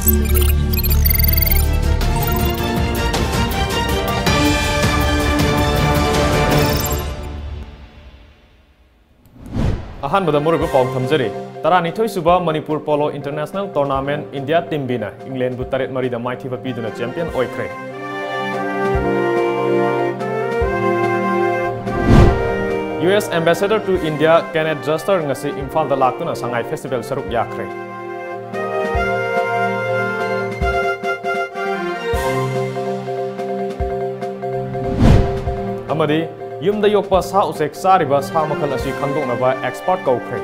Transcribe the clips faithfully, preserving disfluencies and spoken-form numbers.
ꯑꯍꯥꯟꯕꯗ ꯃꯔꯨꯑꯣꯏꯕ ꯄꯥꯎ ꯊꯝꯖꯔꯤ꯫ ꯇꯔꯥꯅꯤꯊꯣꯏ ꯁꯨꯕ Manipur polo international tournament India team ꯕꯤꯅ ꯏꯪꯂꯦꯟꯕꯨ ꯇꯔꯦꯠ ꯃꯔꯤꯗ ꯃꯥꯏꯊꯤꯕ ꯄꯤꯗꯨꯅ ꯆꯦꯝꯄꯤꯌꯟ ꯑꯣꯏꯈ꯭ꯔꯦ꯫ U S Ambassador to India Kenneth Juster ꯉꯁꯤ ꯏꯝꯐꯥꯜꯗ ꯂꯥꯛꯇꯨꯅ ꯁꯉꯥꯏ ꯐꯦꯁꯇꯤꯚꯦꯜ ꯁꯔꯨꯛ ꯌꯥꯈ꯭ꯔꯦ꯫ ꯑꯃꯗꯤ ꯌꯨꯝꯗ ꯌꯣꯛꯄ ꯁꯥ ꯎꯆꯦꯛ ꯆꯥꯔꯤꯕ ꯁꯥ ꯃꯈꯜ ꯑꯁꯤ ꯈꯪꯗꯣꯛꯅꯕ ꯑꯦꯛꯁꯄꯔꯠ ꯀꯧꯈ꯭ꯔꯦ꯫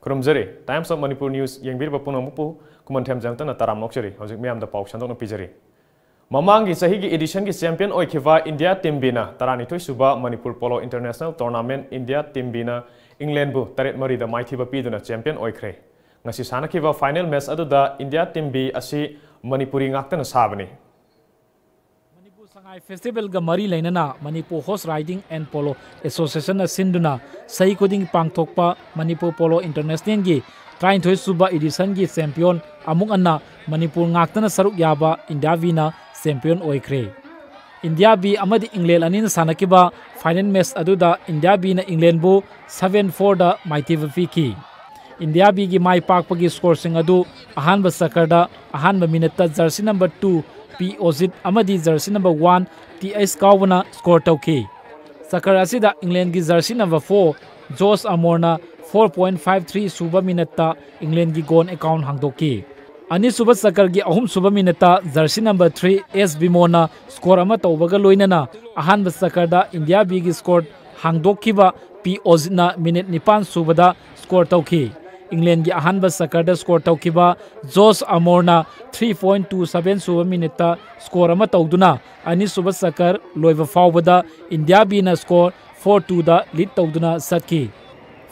ꯈꯨꯔꯨꯝꯖꯔꯤ꯫ Times of Manipur News ꯌꯦꯡꯕꯤꯔꯤꯕ ꯄꯨꯝꯅꯃꯛꯄꯨ ꯈꯨꯃꯟꯊꯦꯝ ꯖꯅꯇꯅ ꯇꯔꯥꯝꯅ ꯑꯣꯛꯆꯔꯤ꯫ ꯍꯧꯖꯤꯛ ꯃꯤꯌꯥꯝꯗ ꯄꯥꯎ ꯁꯟꯗꯣꯛꯅ ꯄꯤꯖꯔꯤ꯫ ꯃꯃꯥꯡꯒꯤ ꯆꯍꯤꯒꯤ ꯑꯦꯗꯤꯁꯟꯒꯤ ꯆꯦꯝꯄꯤꯌꯟ ꯑꯣꯏꯈꯤꯕ ꯏꯟꯗꯤꯌꯥ ꯇꯤꯝ ꯕꯤꯅ ꯇꯔꯥꯅꯤꯊꯣꯏ ꯁꯨꯕ Manipur polo international tournament India team ꯕꯤꯅ ꯏꯪꯂꯦꯟꯕꯨ ꯇꯔꯦꯠ ꯃꯔꯤꯗ ꯃꯥꯏꯊꯤꯕ ꯄꯤꯗꯨꯅ ꯆꯦꯝꯄꯤꯌꯟ ꯑꯣꯏꯈ꯭ꯔꯦ꯫ ꯉꯁꯤ ꯁꯥꯟꯅꯈꯤꯕ ꯐꯥꯏꯅꯦꯜ ꯃꯦꯆ ꯑꯗꯨꯗ ꯏꯟꯗꯤꯌꯥ ꯇꯤꯝ ꯕꯤ ꯑꯁꯤ ꯃꯅꯤꯄꯨꯔꯤ ꯉꯥꯛꯇꯅ ꯁꯥꯕꯅꯤ꯫ ꯃꯅꯤꯄꯨꯔ ꯁꯉꯥꯏ ꯐꯦꯁꯇꯤꯚꯦꯜꯒ ꯃꯔꯤ ꯂꯩꯅꯅ Manipur Horse Riding and Polo Associationꯅ ꯁꯤꯟꯗꯨꯅ ꯆꯍꯤ ꯈꯨꯗꯤꯡꯒꯤ ꯄꯥꯡꯊꯣꯛꯄ ꯃꯅꯤꯄꯨꯔ ꯄꯣꯂꯣ ꯏꯟꯇꯔꯅꯦꯁꯅꯦꯜꯒꯤ ꯇꯔꯥꯅꯤꯊꯣꯏ ꯁꯨꯕ ꯑꯦꯗꯤꯁꯟꯒꯤ ꯆꯦꯝꯄꯤꯌꯟ ꯑꯃꯨꯛ ꯍꯟꯅ ꯃꯅꯤꯄꯨꯔ ꯉꯥꯛꯇꯅ ꯁꯔꯨꯛ ꯌꯥꯕ ꯏꯟꯗꯤꯌꯥ ꯕꯤꯅ ꯆꯦꯝꯄꯤꯌꯟ ꯑꯣꯏꯈ꯭ꯔꯦ꯫ ꯏꯟꯗꯤꯌꯥ ꯕꯤ ꯑꯃꯗꯤ ꯏꯪꯂꯦꯟ ꯑꯅꯤꯅ ꯁꯥꯟꯅꯈꯤꯕ ꯐꯥꯏꯅꯦꯜ ꯃꯦꯆ ꯑꯗꯨꯗ ꯏꯟꯗꯤꯌꯥ ꯕꯤꯅ ꯏꯪꯂꯦꯟꯕꯨ ꯁꯚꯦꯟ ꯐꯣꯔꯗ ꯃꯥꯏꯊꯤꯕ ꯄꯤꯈꯤ꯫ ꯏꯟꯗꯤꯌꯥ ꯕꯤꯒꯤ ꯃꯥꯏ ꯄꯥꯛꯄꯒꯤ ꯁ꯭ꯀꯣꯔꯁꯤꯡ ꯑꯗꯨ ꯑꯍꯥꯟꯕ ꯆꯀꯔꯗ ꯑꯍꯥꯟꯕ ꯃꯤꯅꯠꯇ jersey number two P Ojit ꯑꯃꯗꯤ jersey number one T H ꯀꯥꯎꯕꯅ ꯁ꯭ꯀꯣꯔ ꯇꯧꯈꯤ꯫ ꯆꯀꯔ ꯑꯁꯤꯗ ꯏꯪꯂꯦꯟꯒꯤ ꯖꯔꯁꯤ ꯅꯝꯕꯔ ꯐꯣꯔ ꯖꯣꯁ ꯑꯃꯣꯔꯅ ꯐꯣꯔ ꯄꯣꯏꯟꯠ ꯐꯥꯏꯚ ꯊ꯭ꯔꯤ ꯁꯨꯕ ꯃꯤꯅꯠꯇ ꯏꯪꯂꯦꯟꯒꯤ ꯒꯣꯜ ꯑꯦꯀꯥꯎꯟꯠ ꯍꯥꯡꯗꯣꯛꯈꯤ꯫ ꯑꯅꯤꯁꯨꯕ ꯆꯀꯔꯒꯤ ꯑꯍꯨꯝꯁꯨꯕ ꯃꯤꯅꯠꯇ ꯖꯔꯁꯤ ꯅꯝꯕꯔ ꯊ꯭ꯔꯤ ꯑꯦꯁ ꯕꯤꯃꯣꯅ ꯁ꯭ꯀꯣꯔ ꯑꯃ ꯇꯧꯕꯒ ꯂꯣꯏꯅꯅ ꯑꯍꯥꯟꯕ ꯆꯀꯔꯗ ꯏꯟꯗꯤꯌꯥ ꯕꯤꯒꯤ ꯁ꯭ꯀꯣꯔ ꯍꯥꯡꯗꯣꯛꯈꯤꯕ ꯄꯤ ꯑꯣꯖꯤꯠꯅ ꯃꯤꯅꯤꯠ ꯅꯤꯄꯥꯟ ꯁꯨꯕꯗ ꯁ꯭ꯀꯣꯔ ꯇꯧꯈꯤ꯫ ꯏꯪꯂꯦꯟꯒꯤ ꯑꯍꯥꯟꯕ ꯆꯀꯔꯗ ꯁ꯭ꯀꯣꯔ ꯇꯧꯈꯤꯕ Jos ꯑꯃꯣꯔꯅ three point two seven ꯁꯨꯕ ꯃꯤꯅꯤꯠꯇ ꯁ꯭ꯀꯣꯔ ꯑꯃ ꯇꯧꯗꯨꯅ ꯑꯅꯤꯁꯨꯕ ꯆꯀꯔ ꯂꯣꯏꯕ ꯐꯥꯎꯕꯗ ꯏꯟꯗꯤꯌꯥ ꯕꯤꯅ ꯁ꯭ꯀꯣꯔ ꯐꯣꯔ ꯇꯨꯗ ꯂꯤꯗ ꯇꯧꯗꯨꯅ ꯆꯠꯈꯤ꯫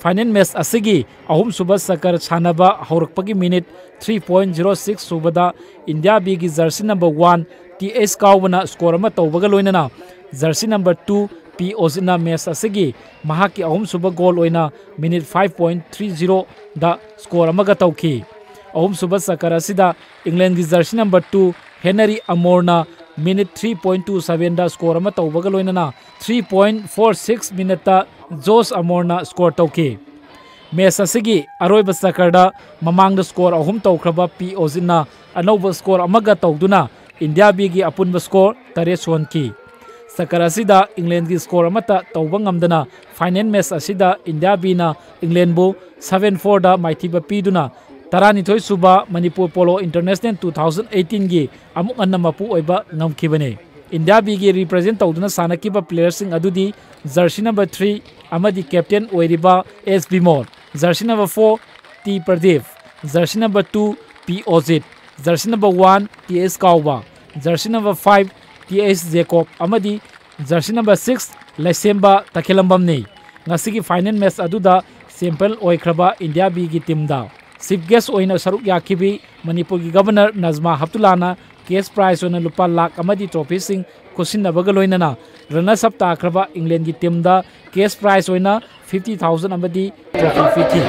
ꯐꯥꯏꯅꯦꯜ ꯃꯦꯆ ꯑꯁꯤꯒꯤ ꯑꯍꯨꯝꯁꯨꯕ ꯆꯀꯔ ꯁꯥꯟꯅꯕ ꯍꯧꯔꯛꯄꯒꯤ minute three point zero six ꯁꯨꯕꯗ ꯏꯟꯗꯤꯌꯥ ꯕꯤꯒꯤ jersey number one T H ꯀꯥꯎꯕꯅ ꯁ꯭ꯀꯣꯔ ꯑꯃ ꯇꯧꯕꯒ ꯂꯣꯏꯅꯅ ꯖꯔꯁꯤ ꯅꯝꯕꯔ ꯇꯨ ꯄꯤ ꯑꯣꯖꯤꯠꯅ ꯃꯦꯆ ꯑꯁꯤꯒꯤ ꯃꯍꯥꯛꯀꯤ ꯑꯍꯨꯝꯁꯨꯕ ꯒꯣꯜ ꯑꯣꯏꯅ ꯃꯤꯅꯤꯠ ꯐꯥꯏꯚ ꯄꯣꯏꯟꯠ ꯊ꯭ꯔꯤ ꯖꯤꯔꯣꯗ ꯁ꯭ꯀꯣꯔ ꯑꯃꯒ ꯇꯧꯈꯤ꯫ ꯑꯍꯨꯝꯁꯨꯕ ꯆꯀꯔ ꯑꯁꯤꯗ ꯏꯪꯂꯦꯟꯒꯤ ꯖꯔꯁꯤ ꯅꯝꯕꯔ ꯇꯨ ꯍꯦꯅꯔꯤ ꯑꯃꯣꯔꯅ ꯃꯤꯅꯤꯠ ꯊ꯭ꯔꯤ ꯄꯣꯏꯟꯠ ꯇꯨ ꯁꯚꯦꯟꯗ ꯁ꯭ꯀꯣꯔ ꯑꯃ ꯇꯧꯕꯒ ꯂꯣꯏꯅꯅ ꯊ꯭ꯔꯤ ꯄꯣꯏꯟꯠ ꯐꯣꯔ ꯁꯤꯛꯁ ꯃꯤꯅꯠꯇ ꯖꯣꯁ ꯑꯃꯣꯔꯅ ꯁ꯭ꯀꯣꯔ ꯇꯧꯈꯤ꯫ ꯃꯦꯆ ꯑꯁꯤꯒꯤ ꯑꯔꯣꯏꯕ ꯆꯀꯔꯗ ꯃꯃꯥꯡꯗ ꯁ꯭ꯀꯣꯔ ꯑꯍꯨꯝ ꯇꯧꯈ꯭ꯔꯕ ꯄꯤ ꯑꯣꯖꯤꯠꯅ ꯑꯅꯧꯕ ꯁ꯭ꯀꯣꯔ ꯑꯃꯒ ꯇꯧꯗꯨꯅ ꯏꯟꯗꯤꯌꯥ ꯕꯤꯒꯤ ꯑꯄꯨꯟꯕ ꯁ꯭ꯀꯣꯔ ꯇꯔꯦꯠ ꯁꯨꯍꯟꯈꯤ꯫ ꯆꯀꯔ ꯑꯁꯤꯗ ꯏꯪꯂꯦꯟꯒꯤ ꯁ꯭ꯀꯣꯔ ꯑꯃꯠꯇ ꯇꯧꯕ ꯉꯝꯗꯅ ꯐꯥꯏꯅꯦꯜ ꯃꯦꯆ ꯑꯁꯤꯗ ꯏꯟꯗꯤꯌꯥ ꯕꯤꯅ ꯏꯪꯂꯦꯟꯕꯨ ꯁꯚꯦꯟ ꯐꯣꯔꯗ ꯃꯥꯏꯊꯤꯕ ꯄꯤꯗꯨꯅ ꯇꯔꯥꯅꯤꯊꯣꯏ ꯁꯨꯕ Manipur polo international two thousand ꯑꯩꯠꯇꯤꯟꯒꯤ ꯑꯃꯨꯛ ꯍꯟꯅ ꯃꯄꯨ ꯑꯣꯏꯕ ꯉꯝꯈꯤꯕꯅꯤ꯫ ꯏꯟꯗꯤꯌꯥ ꯕꯤꯒꯤ ꯔꯤꯄ꯭ꯔꯖꯦꯟ ꯇꯧꯗꯨꯅ ꯁꯥꯟꯅꯈꯤꯕ ꯄ꯭ꯂꯦꯌꯔꯁꯤꯡ ꯑꯗꯨꯗꯤ ꯖꯔꯁꯤ ꯅꯝꯕꯔ ꯊ꯭ꯔꯤ ꯑꯃꯗꯤ ꯀꯦꯞꯇꯦꯟ ꯑꯣꯏꯔꯤꯕ S Bimol, jersey number four T Pradip, jersey number two P Ojit, jersey number one T S Kaoba, jersey number five T S Jacob ꯑꯃꯗꯤ ꯖꯔꯁꯤ ꯅꯝꯕꯔ ꯁꯤꯛꯁ ꯂꯩꯁꯦꯝꯕ ꯇꯈꯦꯂꯝꯕꯝꯅꯤ꯫ ꯉꯁꯤꯒꯤ ꯐꯥꯏꯅꯦꯜ ꯃꯦꯆ ꯑꯗꯨꯗ ꯆꯦꯝꯄꯤꯌꯟ ꯑꯣꯏꯈ꯭ꯔꯕ ꯏꯟꯗꯤꯌꯥ ꯕꯤꯒꯤ ꯇꯤꯝꯗ ꯆꯤꯐ ꯒꯦꯁ ꯑꯣꯏꯅ ꯁꯔꯨꯛ ꯌꯥꯈꯤꯕꯤ ꯃꯅꯤꯄꯨꯔꯒꯤ ꯒꯕꯔꯅꯔ ꯅꯖꯃꯥ ꯍꯞꯇꯨꯂꯥꯅ ꯀꯦꯁ ꯄ꯭ꯔꯥꯏꯖ ꯑꯣꯏꯅ ꯂꯨꯄꯥ ꯂꯥꯈ ꯑꯃꯗꯤ ꯇ꯭ꯔꯣꯐꯤꯁꯤꯡ ꯈꯨꯠꯁꯤꯟꯅꯕꯒ ꯂꯣꯏꯅꯅ ꯔꯅꯔꯁ ꯑꯞ ꯇꯥꯈ꯭ꯔꯕ ꯏꯪꯂꯦꯟꯒꯤ ꯇꯤꯝꯗ ꯀꯦꯁ ꯄ꯭ꯔꯥꯏꯖ ꯑꯣꯏꯅ ꯐꯤꯐꯇꯤ ꯊꯥꯎꯖꯟ ꯑꯃꯗꯤ ꯇ꯭ꯔꯣꯐꯤ ꯄꯤꯈꯤ꯫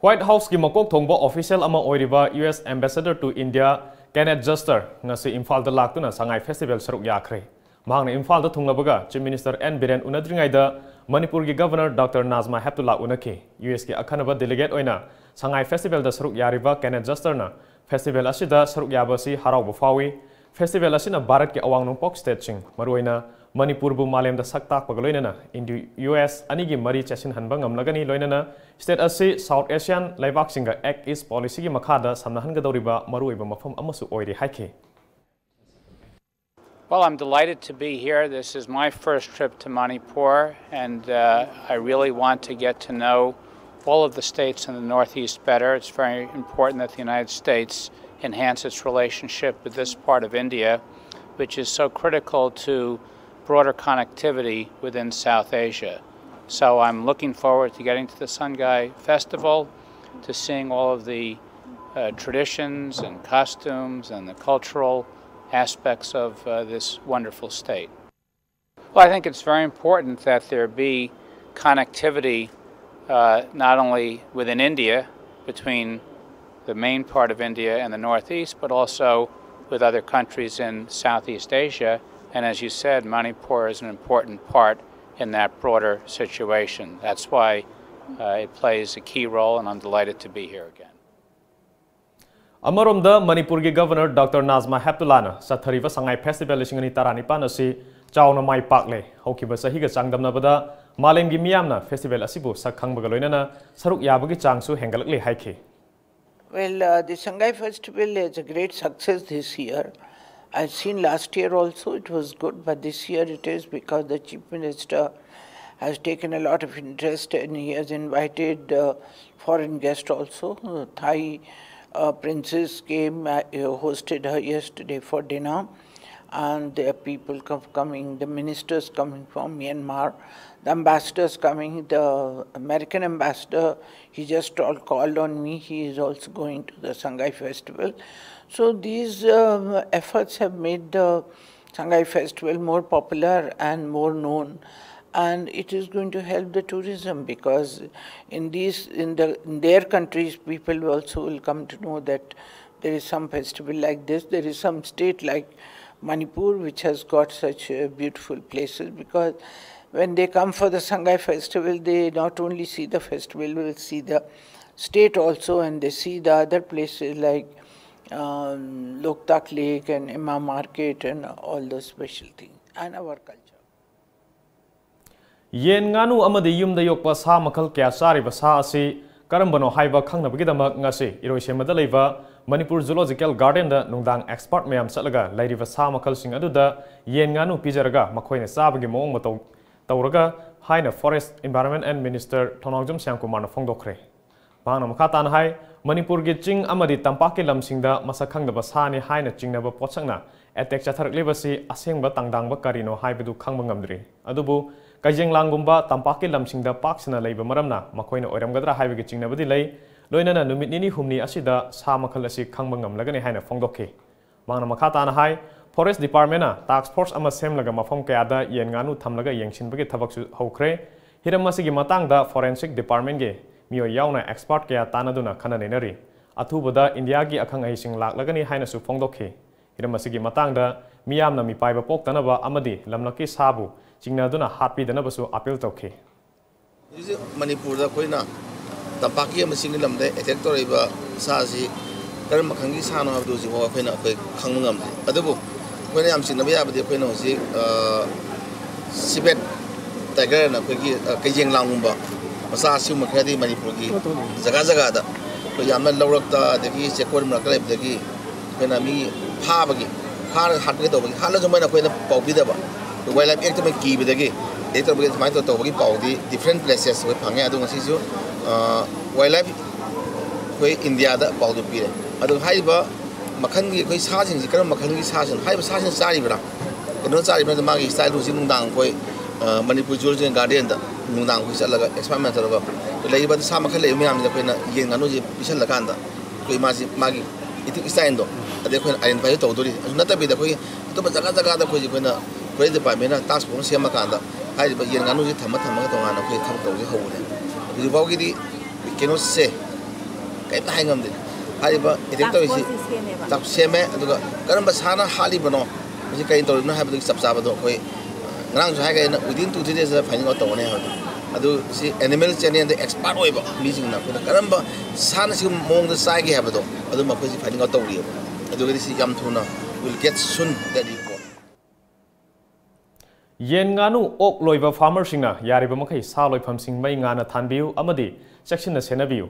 White Houseꯀꯤ ꯃꯀꯣꯛ ꯊꯣꯡꯕ official ꯑꯃ ꯑꯣꯏꯔꯤꯕ U S Ambassador to India Kenneth Juster ꯉꯁꯤ ꯏꯝꯐꯥꯜꯗ ꯂꯥꯛꯇꯨꯅ ꯁꯉꯥꯏ Festival ꯁꯔꯨꯛ ꯌꯥꯈ꯭ꯔꯦ꯫ ꯃꯍꯥꯛꯅ ꯏꯝꯐꯥꯜꯗ ꯊꯨꯡꯂꯕꯒ Chief Minister N ꯕꯤꯔꯦꯟ ꯎꯅꯗ꯭ꯔꯤꯉꯩꯗ ꯃꯅꯤꯄꯨꯔꯒꯤ Governor Doctor ꯅꯥꯖꯃꯥ ꯍꯦꯞꯇꯨꯂꯥ ꯎꯅꯈꯤ꯫ U S ꯀꯤ ꯑꯈꯟꯅꯕ delegate ꯑꯣꯏꯅ ꯁꯉꯥꯏ Festivalꯗ ꯁꯔꯨꯛ ꯌꯥꯔꯤꯕ Kenneth Justerꯅ Festival ꯑꯁꯤꯗ ꯁꯔꯨꯛ ꯌꯥꯕ ꯑꯁꯤ ꯍꯔꯥꯎꯕ ꯐꯥꯎꯏ꯫ Festival ꯑꯁꯤꯅ ꯚꯥꯔꯠꯀꯤ ꯑꯋꯥꯡ ꯅꯣꯡꯄꯣꯛ stateꯁꯤꯡ, ꯃꯔꯨꯑꯣꯏꯅ ꯃꯅꯤꯄꯨꯔꯕꯨ ꯃꯥꯂꯦꯝꯗ ꯁꯛ ꯇꯥꯛꯄꯒ ꯂꯣꯏꯅꯅ Indo-, U S ꯑꯅꯤꯒꯤ ꯃꯔꯤ ꯆꯦꯠꯁꯤꯟꯍꯟꯕ ꯉꯝꯂꯒꯅꯤ, ꯂꯣꯏꯅꯅ state ꯑꯁꯤ South Asian ꯂꯩꯕꯥꯛꯁꯤꯡꯒ Act East Policyꯒꯤ ꯃꯈꯥꯗ ꯁꯝꯅꯍꯟꯒꯗꯧꯔꯤꯕ ꯃꯔꯨꯑꯣꯏꯕ ꯃꯐꯝ ꯑꯃꯁꯨ ꯑꯣꯏꯔꯤ ꯍꯥꯏꯈꯤ꯫ Well, I'm delighted to be here. This is my first trip to Manipur, and uh, I really want to get to know all of the states in the Northeast better. It's very important that the United States enhance its relationship with this part of India, which is so critical to broader connectivity within South Asia. So I'm looking forward to getting to the Sangai Festival, to seeing all of the uh, traditions and costumes and the cultural aspects of uh, this wonderful state. Well, I think it's very important that there be connectivity uh, not only within India, between the main part of India and the Northeast, but also with other countries in Southeast Asia. And as you said, Manipur is an important part in that broader situation. That's why uh, it plays a key role, and I'm delighted to be here again. ꯑꯃꯔꯣꯝꯗ ꯃꯅꯤꯄꯨꯔꯒꯤ Governor Doctor Najma Heptullahꯅ ꯆꯠꯊꯔꯤꯕ ꯁꯉꯥꯏ Festival ꯂꯤꯁꯤꯡ ꯑꯅꯤ ꯇꯔꯥꯅꯤꯄꯥꯟ ꯑꯁꯤ ꯆꯥꯎꯅ ꯃꯥꯏ ꯄꯥꯛꯂꯦ꯫ ꯍꯧꯈꯤꯕ ꯆꯍꯤꯒ ꯆꯥꯡꯗꯝꯅꯕꯗ ꯃꯥꯂꯦꯝꯒꯤ ꯃꯤꯌꯥꯝꯅ festival ꯑꯁꯤꯕꯨ ꯁꯛ ꯈꯪꯕꯒ ꯂꯣꯏꯅꯅ ꯁꯔꯨꯛ ꯌꯥꯕꯒꯤ ꯆꯥꯡꯁꯨ ꯍꯦꯟꯒꯠꯂꯛꯂꯦ ꯍꯥꯏꯈꯤ꯫ Well, uh, the Sangai Festival is a great success this year. I've seen last year also it was good, but this year it is because the Chief Minister has taken a lot of interest and he has invited uh, foreign guests also. Uh, Thai uh, princess came, uh, hosted her yesterday for dinner, and there are people com- coming, the ministers coming from Myanmar, the ambassadors coming, the American ambassador, he just all called on me, he is also going to the Sangai Festival. So these um, efforts have made the Sangai Festival more popular and more known, and it is going to help the tourism, because in these in the in their countries people also will come to know that there is some festival like this, there is some state like Manipur which has got such uh, beautiful places, because when they come for the Sangai Festival, they not only see the festival, will see the state also, and they see the other places like um, Loktak Lake and Imam Market and all those special things and our culture. ꯌꯦꯟ, ꯉꯥꯅꯨ ꯑꯃꯗꯤ ꯌꯨꯝꯗ ꯌꯣꯛꯄ ꯁꯥ ꯃꯈꯜ ꯀꯌꯥ ꯆꯥꯔꯤꯕ ꯁꯥ ꯑꯁꯤ ꯀꯔꯝꯕꯅꯣ ꯍꯥꯏꯕ ꯈꯪꯅꯕꯒꯤꯗꯃꯛ ꯉꯁꯤ ꯏꯔꯣꯏꯁꯦꯝꯕꯗ ꯂꯩꯕ Manipur Zoological Gardenꯗ ꯅꯨꯡꯗꯥꯡ expert ꯃꯌꯥꯝ ꯆꯠꯂꯒ ꯂꯩꯔꯤꯕ ꯁꯥ ꯃꯈꯜꯁꯤꯡ ꯑꯗꯨꯗ ꯌꯦꯟ, ꯉꯥꯅꯨ ꯄꯤꯖꯔꯒ ꯃꯈꯣꯏꯅ ꯆꯥꯕꯒꯤ ꯃꯑꯣꯡ ꯃꯇꯧ ꯇꯧꯔꯒ ꯍꯥꯏꯅ Forest Environment and Minister ꯊꯧꯅꯥꯎꯖꯝ ꯁ꯭ꯌꯥꯝꯀꯨꯃꯥꯔꯅ ꯐꯣꯡꯗꯣꯛꯈ꯭ꯔꯦ꯫ ꯃꯍꯥꯛꯅ ꯃꯈꯥ ꯇꯥꯅ ꯍꯥꯏ, ꯃꯅꯤꯄꯨꯔꯒꯤ ꯆꯤꯡ ꯑꯃꯗꯤ ꯇꯝꯄꯥꯛꯀꯤ ꯂꯝꯁꯤꯡꯗ ꯃꯁꯛ ꯈꯪꯗꯕ ꯁꯥꯅꯤ ꯍꯥꯏꯅ ꯆꯤꯡꯅꯕ ꯄꯣꯠꯁꯛꯅ ꯑꯦꯇꯦꯛ ꯆꯠꯊꯔꯛꯂꯤꯕꯁꯤ ꯑꯁꯦꯡꯕ ꯇꯥꯡꯗꯥꯡꯕ ꯀꯔꯤꯅꯣ ꯍꯥꯏꯕꯗꯨ ꯈꯪꯕ ꯉꯝꯗ꯭ꯔꯤ꯫ ꯑꯗꯨꯕꯨ ꯀꯩꯖꯦꯡꯂꯥꯡꯒꯨꯝꯕ ꯇꯝꯄꯥꯛꯀꯤ ꯂꯝꯁꯤꯡꯗ ꯄꯥꯛ ꯁꯟꯅ ꯂꯩꯕ ꯃꯔꯝꯅ ꯃꯈꯣꯏꯅ ꯑꯣꯏꯔꯝꯒꯗ꯭ꯔꯥ ꯍꯥꯏꯕꯒꯤ ꯆꯤꯡꯅꯕꯗꯤ ꯂꯩ꯫ ꯂꯣꯏꯅꯅ ꯅꯨꯃꯤꯠ ꯅꯤꯅꯤ ꯍꯨꯝꯅꯤ ꯑꯁꯤꯗ ꯁꯥ ꯃꯈꯜ ꯑꯁꯤ ꯈꯪꯕ ꯉꯝꯂꯒꯅꯤ ꯍꯥꯏꯅ ꯐꯣꯡꯗꯣꯛꯈꯤ꯫ ꯃꯍꯥꯛꯅ ꯃꯈꯥ ꯇꯥꯅ ꯍꯥꯏ, ꯐꯣꯔꯦꯁ ꯗꯤꯄꯥꯔꯠꯃꯦꯟꯅ ꯇꯥꯁꯛ ꯐꯣꯔꯁ ꯑꯃ ꯁꯦꯝꯂꯒ ꯃꯐꯝ ꯀꯌꯥꯗ ꯌꯦꯟ ꯉꯥꯅꯨ ꯊꯝꯂꯒ ꯌꯦꯡꯁꯤꯟꯕꯒꯤ ꯊꯕꯛꯁꯨ ꯍꯧꯈ꯭ꯔꯦ꯫ ꯍꯤꯔꯝ ꯑꯁꯤꯒꯤ ꯃꯇꯥꯡꯗ ꯐꯣꯔꯦꯟꯁꯤꯛ ꯗꯤꯄꯥꯔꯠꯃꯦꯟꯒꯤ ꯃꯤꯑꯣꯏ ꯌꯥꯎꯅ ꯑꯦꯛꯁꯄꯔꯠ ꯀꯌꯥ ꯇꯥꯟꯅꯗꯨꯅ ꯈꯟꯅ ꯅꯩꯅꯔꯤ꯫ ꯑꯊꯨꯕꯗ ꯏꯟꯗꯤꯌꯥꯒꯤ ꯑꯈꯪ ꯑꯍꯩꯁꯤꯡ ꯂꯥꯛꯂꯒꯅꯤ ꯍꯥꯏꯅꯁꯨ ꯐꯣꯡꯗꯣꯛꯈꯤ꯫ ꯍꯤꯔꯝ ꯑꯁꯤꯒꯤ ꯃꯇꯥꯡꯗ ꯃꯤꯌꯥꯝꯅ ꯃꯤꯄꯥꯏꯕ ꯄꯣꯛꯇꯅꯕ ꯑꯃꯗꯤ ꯂꯝꯂꯛꯀꯤ ꯁꯥꯕꯨ ꯆꯤꯡꯅꯗꯨꯅ ꯍꯥꯠꯄꯤꯗꯅꯕꯁꯨ ꯑꯥꯄꯤꯜ ꯇꯧꯈꯤ꯫ ꯍꯧꯖꯤꯛ ꯃꯅꯤꯄꯨꯔꯗ ꯑꯩꯈꯣꯏꯅ ꯇꯝꯄꯥꯛꯀꯤ ꯑꯃꯁꯨꯡ ꯂꯝꯗ ꯑꯦꯇꯦꯛ ꯇꯧꯔꯛꯏꯕ ꯁꯥ ꯑꯁꯤ ꯀꯔꯝꯕ ꯃꯈꯜꯒꯤ ꯁꯥꯅꯣ ꯍꯥꯏꯕꯗꯨ ꯍꯧꯖꯤꯛꯐꯥꯎ ꯑꯩꯈꯣꯏꯅ ꯑꯩꯈꯣꯏ ꯈꯪꯕ ꯉꯝꯗꯦ꯫ ꯑꯗꯨꯕꯨ ꯑꯩꯈꯣꯏꯅ ꯌꯥꯝ ꯆꯤꯡꯅꯕ ꯌꯥꯕꯗꯤ ꯑꯩꯈꯣꯏꯅ ꯍꯧꯖꯤꯛ, ꯑ, ꯁꯤꯕꯦꯠ ꯇꯥꯏꯒꯔꯅ ꯑꯩꯈꯣꯏꯒꯤ, ꯑ, ꯀꯩꯖꯦꯡ ꯂꯥꯡꯒꯨꯝꯕ ꯃꯆꯥ ꯑꯁꯤꯒꯨꯝꯕ ꯈꯔꯗꯤ ꯃꯅꯤꯄꯨꯔꯒꯤ ꯖꯒꯥ ꯖꯒꯥꯗ ꯑꯩꯈꯣꯏ ꯌꯥꯝꯅ ꯂꯧꯔꯛꯇ ꯑꯗꯒꯤ ꯆꯦꯛꯀꯣꯟ ꯃꯔꯛꯇ ꯂꯩꯕꯗꯒꯤ ꯑꯩꯈꯣꯏꯅ ꯃꯤ ꯐꯥꯕꯒꯤ, ꯐꯥꯔꯒ ꯍꯥꯠꯄꯒꯤ ꯇꯧꯕꯒꯤ, ꯍꯥꯠꯂꯁꯨ ꯃꯣꯏꯅ ꯑꯩꯈꯣꯏꯅ ꯄꯥꯎ ꯄꯤꯗꯕ, ꯋꯥꯏꯜ ꯂꯥꯏꯐ ꯑꯦꯛꯇ ꯃꯣꯏ ꯀꯤꯕꯗꯒꯤ ꯑꯦꯇꯦꯛ ꯇꯧꯕꯒꯤ, ꯑꯗꯨꯃꯥꯏꯅ ꯇꯧ-, ꯇꯧꯕꯒꯤ ꯄꯥꯎꯗꯤ ꯗꯤꯐ꯭ꯔꯦꯟ ꯄ꯭ꯂꯦꯁꯦꯁ ꯑꯩꯈꯣꯏ ꯐꯪꯉꯦ꯫ ꯑꯗꯣ ꯉꯁꯤꯁꯨ, ꯑ, ꯋꯥꯏꯜ ꯂꯥꯏꯐ ꯑꯩꯈꯣꯏ ꯏꯟꯗꯤꯌꯥꯗ ꯄꯥꯎꯗꯨ ꯄꯤꯔꯦ꯫ ꯑꯗꯣ ꯍꯥꯏꯔꯤꯕ ꯃꯈꯜꯒꯤ ꯑꯩꯈꯣꯏ ꯁꯥꯁꯤꯡꯁꯤ ꯀꯔꯝꯕ ꯃꯈꯜꯒꯤ ꯁꯥꯁꯤꯡ, ꯍꯥꯏꯔꯤꯕ ꯁꯥꯁꯤꯡ ꯆꯥꯔꯤꯕ꯭ꯔꯥ? ꯀꯩꯅꯣ ꯆꯥꯔꯤꯕ꯭ꯔꯥ? ꯃꯥꯒꯤ ꯁ꯭ꯇꯥꯏꯜ ꯍꯧꯖꯤꯛ ꯅꯨꯡꯗꯥꯡ ꯑꯩꯈꯣꯏ, ꯑ, ꯃꯅꯤꯄꯨꯔ ꯖꯨꯂꯣꯖꯤꯀꯦꯜ ꯒꯥꯔꯗꯦꯟꯗ ꯅꯨꯡꯗꯥꯡ ꯑꯩꯈꯣꯏ ꯆꯠꯂꯒ ꯑꯦꯛꯁꯄꯔꯤꯃꯦꯟ ꯇꯧꯔꯒ ꯂꯩꯔꯤꯕ ꯁꯥ ꯃꯈꯜ ꯂꯩꯔꯤꯕ ꯃꯌꯥꯝꯁꯤꯗ ꯑꯩꯈꯣꯏꯅ ꯌꯦꯟ ꯉꯥꯅꯨꯁꯦ ꯄꯤꯁꯜꯂꯀꯥꯟꯗ ꯑꯩꯈꯣꯏ ꯃꯥꯁꯤ ꯃꯥꯒꯤ ꯏꯇꯤꯡ ꯏꯁꯇꯥꯏꯜꯗꯣ ꯑꯗꯩ ꯑꯩꯈꯣꯏꯅ ꯑꯥꯏꯗꯦꯟꯇꯤꯐꯥꯏ ꯇꯧꯗꯣꯔꯤ꯫ ꯑꯗꯨ ꯅꯠꯇꯕꯤꯗ ꯑꯩꯈꯣꯏꯒꯤ ꯑꯇꯣꯞꯄ ꯖꯒꯥ ꯖꯒꯥꯗ ꯑꯩꯈꯣꯏꯁꯦ ꯑꯩꯈꯣꯏꯅ ꯐꯣꯔꯦꯁ ꯗꯤꯄꯥꯔꯠꯃꯦꯟꯅ ꯇꯥꯁꯛ ꯐꯣꯔꯁ ꯑꯃ ꯁꯦꯝꯃꯀꯥꯟꯗ ꯍꯥꯏꯔꯤꯕ ꯌꯦꯟ ꯉꯥꯅꯨꯁꯤ ꯊꯝꯃ ꯊꯝꯃꯒ ꯇꯣꯉꯥꯟꯅ ꯑꯩꯈꯣꯏ ꯊꯕꯛ ꯇꯧꯕꯁꯦ ꯍꯧꯕꯅꯦ꯫ ꯍꯧꯖꯤꯛ ꯐꯥꯎꯒꯤꯗꯤ ꯀꯩꯅꯣꯁꯦ ꯀꯩꯝꯇ ꯍꯥꯏ ꯉꯝꯗꯦ꯫ ꯍꯥꯏꯔꯤꯕ ꯑꯦꯇꯦꯛ ꯇꯥꯁꯛ ꯇꯧꯔꯤꯁꯤ ꯐꯣꯔꯁꯁꯤ ꯁꯦꯝꯃꯦꯕ꯫ ꯇꯥꯁꯛ ꯁꯦꯝꯃꯦ, ꯑꯗꯨꯒ ꯀꯔꯝꯕ ꯁꯥꯅ ꯍꯥꯠꯂꯤꯕꯅꯣ, ꯃꯁꯤ ꯀꯔꯤ ꯇꯧꯔꯤꯕꯅꯣ ꯍꯥꯏꯕꯗꯨꯒꯤ ꯆꯞ ꯆꯥꯕꯗꯣ ꯑꯩꯈꯣꯏ ꯉꯔꯥꯡꯁꯨ ꯍꯥꯏꯈ꯭ꯔꯦ, ꯑꯩꯅ within two three days finding out ꯇꯧꯒꯅꯤ ꯍꯥꯏꯕꯗꯣ꯫ ꯑꯗꯨ ꯁꯤ ꯑꯦꯅꯤꯃꯦꯜ ꯆꯦꯅꯦꯜꯗ ꯑꯦꯛꯁꯄꯥꯔꯠ ꯑꯣꯏꯕ ꯃꯤꯁꯤꯡꯅ ꯑꯩꯈꯣꯏꯅ ꯀꯔꯝꯕ ꯁꯥꯅ ꯁꯤꯒꯨꯝꯕ ꯃꯑꯣꯡꯗ ꯆꯥꯏꯒꯦ ꯍꯥꯏꯕꯗꯣ ꯑꯗꯨ ꯃꯈꯣꯏꯁꯤ ꯐꯥꯏꯟꯗꯤꯡ ꯑꯥꯎꯠ ꯇꯧꯔꯤꯑꯕ꯫ ꯑꯗꯨꯒꯗꯤ ꯁꯤ ꯌꯥꯝ ꯊꯨꯅ, will get soon that report꯫ ꯌꯦꯟ ꯉꯥꯅꯨ ꯑꯣꯛ ꯂꯣꯏꯕ ꯐꯥꯔꯃꯔꯁꯤꯡꯅ ꯌꯥꯔꯤꯕ ꯃꯈꯩ ꯁꯥ ꯂꯣꯏꯐꯝꯁꯤꯡ ꯃꯩ ꯉꯥꯟꯅ ꯊꯥꯟꯕꯤꯌꯨ ꯑꯃꯗꯤ ꯆꯦꯛꯁꯤꯟꯅ ꯁꯦꯟꯅꯕꯤꯌꯨ꯫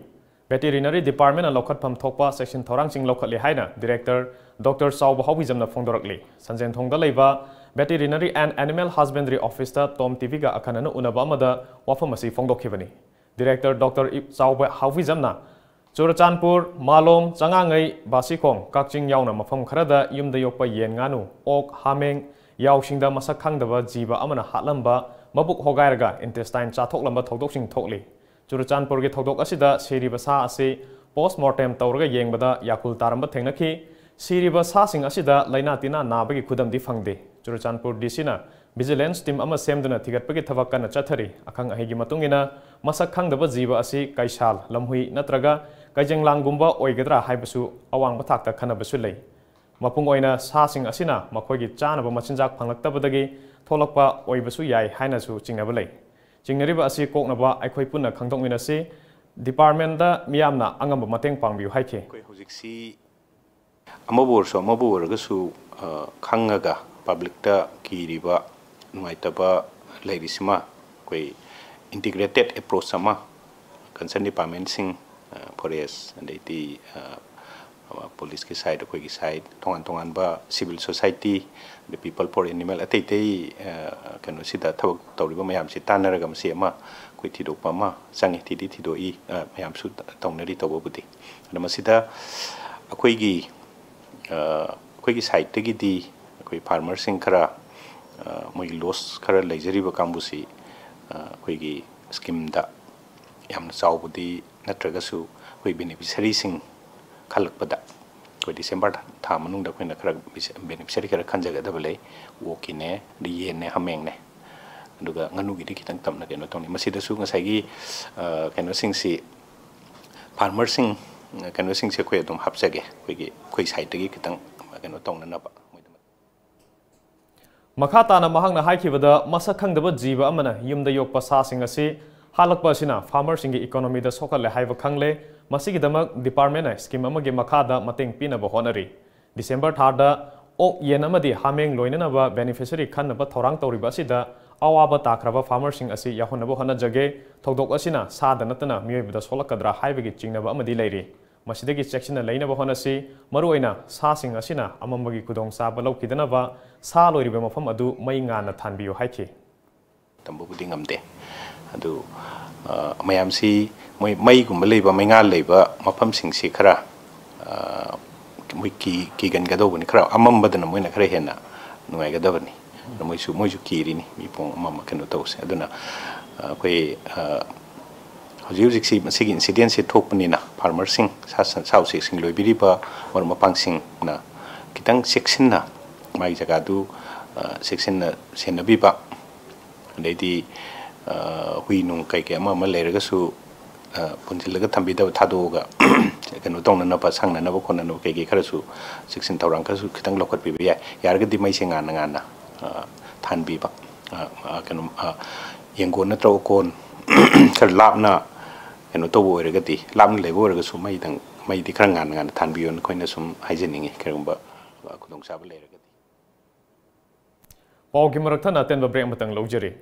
ꯚꯦꯇꯦꯔꯤꯅꯔꯤ ꯗꯤꯄꯥꯔꯠꯃꯦꯟꯅ ꯂꯧꯈꯠꯐꯝ ꯊꯣꯛꯄ ꯆꯦꯛꯁꯤꯟ ꯊꯧꯔꯥꯡꯁꯤꯡ ꯂꯧꯈꯠꯂꯤ ꯍꯥꯏꯅ ꯗꯤꯔꯦꯛꯇꯔ ꯗꯣꯛꯇꯔ ꯆꯥꯎꯕ ꯍꯥꯎꯕꯤꯖꯝꯅ ꯐꯣꯡꯗꯣꯔꯛꯂꯤ꯫ ꯁꯟꯖꯦꯟꯊꯣꯡꯗ ꯂꯩꯕ Veterinary and Animal Husbandry Officeꯇ ꯇꯣꯝ ꯇꯤꯚꯤꯒ ꯑꯈꯟꯅꯅ ꯎꯅꯕ ꯑꯃꯗ ꯋꯥꯐꯝ ꯑꯁꯤ ꯐꯣꯡꯗꯣꯛꯈꯤꯕꯅꯤ꯫ ꯗꯤꯔꯦꯛꯇꯔ ꯗꯣꯛꯇꯔ ꯏ- ꯆꯥꯎꯕ ꯍꯥꯎꯐꯤꯖꯝꯅ ꯆꯨꯔꯆꯥꯟꯄꯨꯔ, ꯃꯥꯂꯣꯝ, ꯆꯉꯥꯉꯩ, ꯕꯥꯁꯤꯈꯣꯡ, ꯀꯛꯆꯤꯡ ꯌꯥꯎꯅ ꯃꯐꯝ ꯈꯔꯗ ꯌꯨꯝꯗ ꯌꯣꯛꯄ ꯌꯦꯟ, ꯉꯥꯅꯨ, ꯑꯣꯛ, ꯍꯥꯃꯦꯡ, ꯌꯥꯎꯁꯤꯡꯗ ꯃꯁꯛ ꯈꯪꯗꯕ ꯖꯤꯕ ꯑꯃꯅ ꯍꯥꯠꯂꯝꯕ, ꯃꯕꯨꯛ ꯍꯣꯒꯥꯏꯔꯒ intestine ꯆꯥꯊꯣꯛꯂꯝꯕ ꯊꯧꯗꯣꯛꯁꯤꯡ ꯊꯣꯛꯂꯤ꯫ ꯆꯨꯔꯆꯥꯟꯄꯨꯔꯒꯤ ꯊꯧꯗꯣꯛ ꯑꯁꯤꯗ ꯁꯤꯔꯤꯕ ꯁꯥ ꯑꯁꯤ post mortem ꯇꯧꯔꯒ ꯌꯦꯡꯕꯗ ꯌꯥꯈꯨꯜ ꯇꯥꯔꯝꯕ ꯊꯦꯡꯅꯈꯤ꯫ ꯁꯤꯔꯤꯕ ꯁꯥꯁꯤꯡ ꯑꯁꯤꯗ ꯂꯥꯏꯅꯥ ꯇꯤꯟꯅꯥ ꯅꯥꯕꯒꯤ ꯈꯨꯗꯝꯗꯤ ꯐꯪꯗꯦ꯫ ꯆꯨꯔꯆꯥꯟꯄꯨꯔ ꯗꯤ ꯁꯤꯅ vigilance team ꯑꯃ ꯁꯦꯝꯗꯨꯅ ꯊꯤꯒꯠꯄꯒꯤ ꯊꯕꯛ ꯀꯟꯅ ꯆꯠꯊꯔꯤ꯫ ꯑꯈꯪ ꯑꯍꯩꯒꯤ ꯃꯇꯨꯡ ꯏꯟꯅ, ꯃꯁꯛ ꯈꯪꯗꯕ ꯖꯤꯕ ꯑꯁꯤ ꯀꯩꯁꯥꯜ, ꯂꯝꯍꯨꯏ ꯅꯠꯇ꯭ꯔꯒ ꯀꯩꯖꯦꯡꯂꯥꯡꯒꯨꯝꯕ ꯑꯣꯏꯒꯗ꯭ꯔꯥ ꯍꯥꯏꯕꯁꯨ ꯑꯋꯥꯡꯕ ꯊꯥꯛꯇ ꯈꯟꯅꯕꯁꯨ ꯂꯩ꯫ ꯃꯄꯨꯡ ꯑꯣꯏꯅ ꯁꯥꯁꯤꯡ ꯑꯁꯤꯅ ꯃꯈꯣꯏꯒꯤ ꯆꯥꯅꯕ ꯃꯆꯤꯟꯖꯥꯛ ꯐꯪꯂꯛꯇꯕꯗꯒꯤ ꯊꯣꯛꯂꯛꯄ ꯑꯣꯏꯕꯁꯨ ꯌꯥꯏ ꯍꯥꯏꯅꯁꯨ ꯆꯤꯡꯅꯕ ꯂꯩ꯫ ꯆꯤꯡꯅꯔꯤꯕ ꯑꯁꯤ ꯀꯣꯛꯅꯕ ꯑꯩꯈꯣꯏ ꯄꯨꯟꯅ ꯈꯪꯗꯣꯛꯃꯤꯟꯅꯁꯤ꯫ Department ꯃꯤꯌꯥꯝꯅ ꯑꯉꯝꯕ ꯃꯇꯦꯡ ꯄꯥꯡꯕꯤꯌꯨ ꯍꯥꯏꯈꯤ꯫ ꯑꯩꯈꯣꯏ ꯍꯧꯖꯤꯛꯁꯤ ꯑꯃꯕꯨ ꯑꯣꯏꯔꯁꯨ ꯑꯃꯕꯨ ꯑꯣꯏꯔꯒꯁꯨ, ꯑ, ꯈꯪꯉꯒ publicꯇ ꯀꯤꯔꯤꯕ, ꯅꯨꯡꯉꯥꯏꯇꯕ ꯂꯩꯔꯤꯁꯤꯃ ꯑꯩꯈꯣꯏ integrated approach ꯑꯃ concern departmentꯁꯤꯡ, ꯑ, forest, ꯑꯗꯩꯗꯤ, ꯑ, ꯑ, policeꯀꯤ side, ꯑꯩꯈꯣꯏꯒꯤ side, ꯇꯣꯉꯥꯟ ꯇꯣꯉꯥꯟꯕ civil society, the People for Animal, ꯑꯇꯩ ꯑꯇꯩ, ꯑ, ꯀꯩꯅꯣꯁꯤꯗ ꯊꯕꯛ ꯇꯧꯔꯤꯕ ꯃꯌꯥꯝꯁꯤ ꯇꯥꯟꯅꯔꯒ ꯃꯁꯤ ꯑꯃ ꯑꯩꯈꯣꯏ ꯊꯤꯗꯣꯛꯄ ꯑꯃ ꯆꯪꯉꯤ, ꯊꯤꯗꯤ ꯊꯤꯗꯣꯛꯏ, ꯑ, ꯃꯌꯥꯝꯁꯨ ꯇꯧꯅꯔꯤ ꯇꯧꯕꯕꯨꯗꯤ꯫ ꯑꯗꯣ ꯃꯁꯤꯗ ꯑꯩꯈꯣꯏꯒꯤ, ꯑ, ꯑꯩꯈꯣꯏꯒꯤ sideꯇꯒꯤꯗꯤ ꯑꯩꯈꯣꯏ farmerꯁꯤꯡ ꯈꯔ, ꯑ, ꯃꯣꯏꯒꯤ loss ꯈꯔ ꯂꯩꯖꯔꯤꯕ ꯀꯥꯡꯕꯨꯁꯤ, ꯑ, ꯑꯩꯈꯣꯏꯒꯤ schemeꯗ ꯌꯥꯝꯅ ꯆꯥꯎꯕꯗꯤ ꯅꯠꯇ꯭ꯔꯒꯁꯨ, ꯑꯩꯈꯣꯏ beneficiaryꯁꯤꯡ ꯈꯜꯂꯛꯄꯗ ꯑꯩꯈꯣꯏ December ꯊꯥ ꯃꯅꯨꯡꯗ ꯑꯩꯈꯣꯏꯅ ꯈꯔ beneficiary ꯈꯔ ꯈꯟꯖꯒꯗꯕ ꯂꯩ꯫ ꯑꯣꯛꯀꯤꯅꯦ, ꯑꯗꯩ ꯌꯦꯟꯅꯦ, ꯍꯥꯃꯦꯡꯅꯦ, ꯑꯗꯨꯒ ꯉꯥꯅꯨꯒꯤꯗꯤ ꯈꯤꯇꯪ ꯇꯞꯅ ꯀꯩꯅꯣ ꯇꯧꯅꯤ꯫ ꯃꯁꯤꯗꯁꯨ ꯉꯁꯥꯏꯒꯤ, ꯑ, ꯀꯩꯅꯣꯁꯤꯡꯁꯤ, farmerꯁꯤꯡ, ꯀꯩꯅꯣꯁꯤꯡꯁꯦ ꯑꯩꯈꯣꯏ ꯑꯗꯨꯝ ꯍꯥꯞꯆꯒꯦ, ꯑꯩꯈꯣꯏꯒꯤ, ꯑꯩꯈꯣꯏ sideꯇꯒꯤ ꯈꯤꯇꯪ ꯀꯩꯅꯣ ꯇꯧꯅꯅꯕ꯫ ꯃꯈꯥ ꯇꯥꯅ ꯃꯍꯥꯛꯅ ꯍꯥꯏꯈꯤꯕꯗ, ꯃꯁꯛ ꯈꯪꯗꯕ ꯖꯤꯕ ꯑꯃꯅ ꯌꯨꯝꯗ ꯌꯣꯛꯄ ꯁꯥꯁꯤꯡ ꯑꯁꯤ ꯍꯥꯠꯂꯛꯄ ꯑꯁꯤꯅ farmerꯁꯤꯡꯒꯤ economyꯗ ꯁꯣꯛꯍꯜꯂꯦ ꯍꯥꯏꯕ ꯈꯪꯂꯦ꯫ ꯃꯁꯤꯒꯤꯗꯃꯛ departmentꯅ scheme ꯑꯃꯒꯤ ꯃꯈꯥꯗ ꯃꯇꯦꯡ ꯄꯤꯅꯕ ꯍꯣꯠꯅꯔꯤ꯫ December ꯊꯥꯗ ꯑꯣꯛ, ꯌꯦꯟ ꯑꯃꯗꯤ ꯍꯥꯃꯦꯡ ꯂꯣꯏꯅꯅꯕ beneficiary ꯈꯟꯅꯕ ꯊꯧꯔꯥꯡ ꯇꯧꯔꯤꯕ ꯑꯁꯤꯗ ꯑꯋꯥꯕ ꯇꯥꯈ꯭ꯔꯕ farmerꯁꯤꯡ ꯑꯁꯤ ꯌꯥꯎꯍꯟꯅꯕ ꯍꯣꯠꯅꯖꯒꯦ꯫ ꯊꯧꯗꯣꯛ ꯑꯁꯤꯅ ꯁꯥꯗ ꯅꯠꯇꯅ ꯃꯤꯑꯣꯏꯕꯗ ꯁꯣꯛꯂꯛꯀꯗ꯭ꯔꯥ ꯍꯥꯏꯕꯒꯤ ꯆꯤꯡꯅꯕ ꯑꯃꯗꯤ ꯂꯩꯔꯤ꯫ ꯃꯁꯤꯗꯒꯤ ꯆꯦꯛꯁꯤꯟꯅ ꯂꯩꯅꯕ ꯍꯣꯠꯅꯁꯤ꯫ ꯃꯔꯨꯑꯣꯏꯅ ꯁꯥꯁꯤꯡ ꯑꯁꯤꯅ ꯑꯃꯝꯕꯒꯤ ꯈꯨꯗꯣꯡꯆꯥꯕ ꯂꯧꯈꯤꯗꯅꯕ ꯁꯥ ꯂꯣꯏꯔꯤꯕ ꯃꯐꯝ ꯑꯗꯨ ꯃꯩ ꯉꯥꯟꯅ ꯊꯥꯟꯕꯤꯌꯨ ꯍꯥꯏꯈꯤ꯫ ꯇꯝꯕꯕꯨꯗꯤ ꯉꯝꯗꯦ, ꯑꯗꯨ ꯃꯌꯥꯝꯁꯤ ꯃꯣꯏ ꯃꯩꯒꯨꯝꯕ ꯂꯩꯕ, ꯃꯩꯉꯥꯜ ꯂꯩꯕ ꯃꯐꯝꯁꯤꯡꯁꯤ ꯈꯔ ꯃꯣꯏ ꯀꯤꯒꯟꯒꯗꯧꯕꯅꯤ, ꯈꯔ ꯑꯃꯝꯕꯗꯅ ꯃꯣꯏꯅ ꯈꯔ ꯍꯦꯟꯅ ꯅꯨꯡꯉꯥꯏꯒꯗꯕꯅꯤ꯫ ꯑꯗꯨ ꯃꯣꯏꯁꯨ ꯃꯣꯏꯁꯨ ꯀꯤꯔꯤꯅꯤ, ꯃꯤ ꯄꯨꯡ ꯑꯃ ꯑꯃ ꯀꯩꯅꯣ ꯇꯧꯁꯦ꯫ ꯑꯗꯨꯅ ꯑꯩꯈꯣꯏ ꯍꯧꯖꯤꯛ ꯍꯧꯖꯤꯛꯁꯤ ꯃꯁꯤꯒꯤ ꯏꯟꯁꯤꯗꯦꯟꯁꯤ ꯊꯣꯛꯄꯅꯤꯅ ꯐꯥꯔꯃꯔꯁꯤꯡ, ꯁꯥ ꯁꯟ, ꯁꯥ ꯎꯆꯦꯛꯁꯤꯡ ꯂꯣꯏꯕꯤꯔꯤꯕ ꯃꯔꯨꯞ ꯃꯄꯥꯡꯁꯤꯡꯅ ꯈꯤꯇꯪ ꯆꯦꯛꯁꯤꯟꯅ ꯃꯥꯒꯤ ꯖꯒꯥꯗꯨ ꯆꯦꯛꯁꯤꯟꯅ ꯁꯦꯟꯅꯕꯤꯕ, ꯑꯗꯩꯗꯤ ꯍꯨꯏ ꯅꯨꯡ ꯀꯩꯀꯩ ꯑꯃ ꯑꯃ ꯂꯩꯔꯒꯁꯨ ꯄꯨꯟꯁꯤꯜꯂꯒ ꯊꯝꯕꯤꯗꯕ, ꯊꯥꯗꯣꯛꯑꯒ ꯀꯩꯅꯣ ꯇꯧꯅꯅꯕ, ꯁꯪꯅꯅꯕ ꯈꯣꯠꯅꯅꯕ ꯀꯩꯀꯩ ꯈꯔꯁꯨ ꯆꯦꯛꯁꯤꯟ ꯊꯧꯔꯥꯡ ꯈꯔꯁꯨ ꯈꯤꯇꯪ ꯂꯧꯈꯠꯄꯤꯕ ꯌꯥꯏ꯫ ꯌꯥꯔꯒꯗꯤ ꯃꯩꯁꯦ ꯉꯥꯟꯅ ꯉꯥꯟꯅ ꯊꯥꯟꯕꯤꯕ, ꯀꯩꯅꯣ, ꯌꯦꯡꯒꯣꯟ ꯅꯠꯇ꯭ꯔꯒ ꯀꯣꯟ ꯈꯔ ꯂꯥꯞꯅ ꯀꯩꯅꯣ ꯇꯧꯕ ꯑꯣꯏꯔꯒꯗꯤ, ꯂꯥꯞꯅ ꯂꯩꯕ ꯑꯣꯏꯔꯒꯁꯨ ꯃꯩꯗꯪ, ꯃꯩꯗꯤ ꯈꯔ ꯉꯥꯟꯅ ꯉꯥꯟꯅ ꯊꯥꯟꯕꯤꯌꯨ, ꯅꯈꯣꯏꯅ ꯁꯨꯝ ꯍꯥꯏꯖꯅꯤꯡꯉꯤ, ꯀꯔꯤꯒꯨꯝꯕ ꯈꯨꯗꯣꯡꯆꯥꯕ ꯂꯩꯔꯒꯗꯤ꯫ ꯄꯥꯎꯒꯤ ꯃꯔꯛ ꯊꯠꯅ ꯑꯇꯦꯟꯕ ꯕ꯭ꯔꯦꯛ ꯑꯃꯇꯪ ꯂꯧꯖꯔꯤ꯫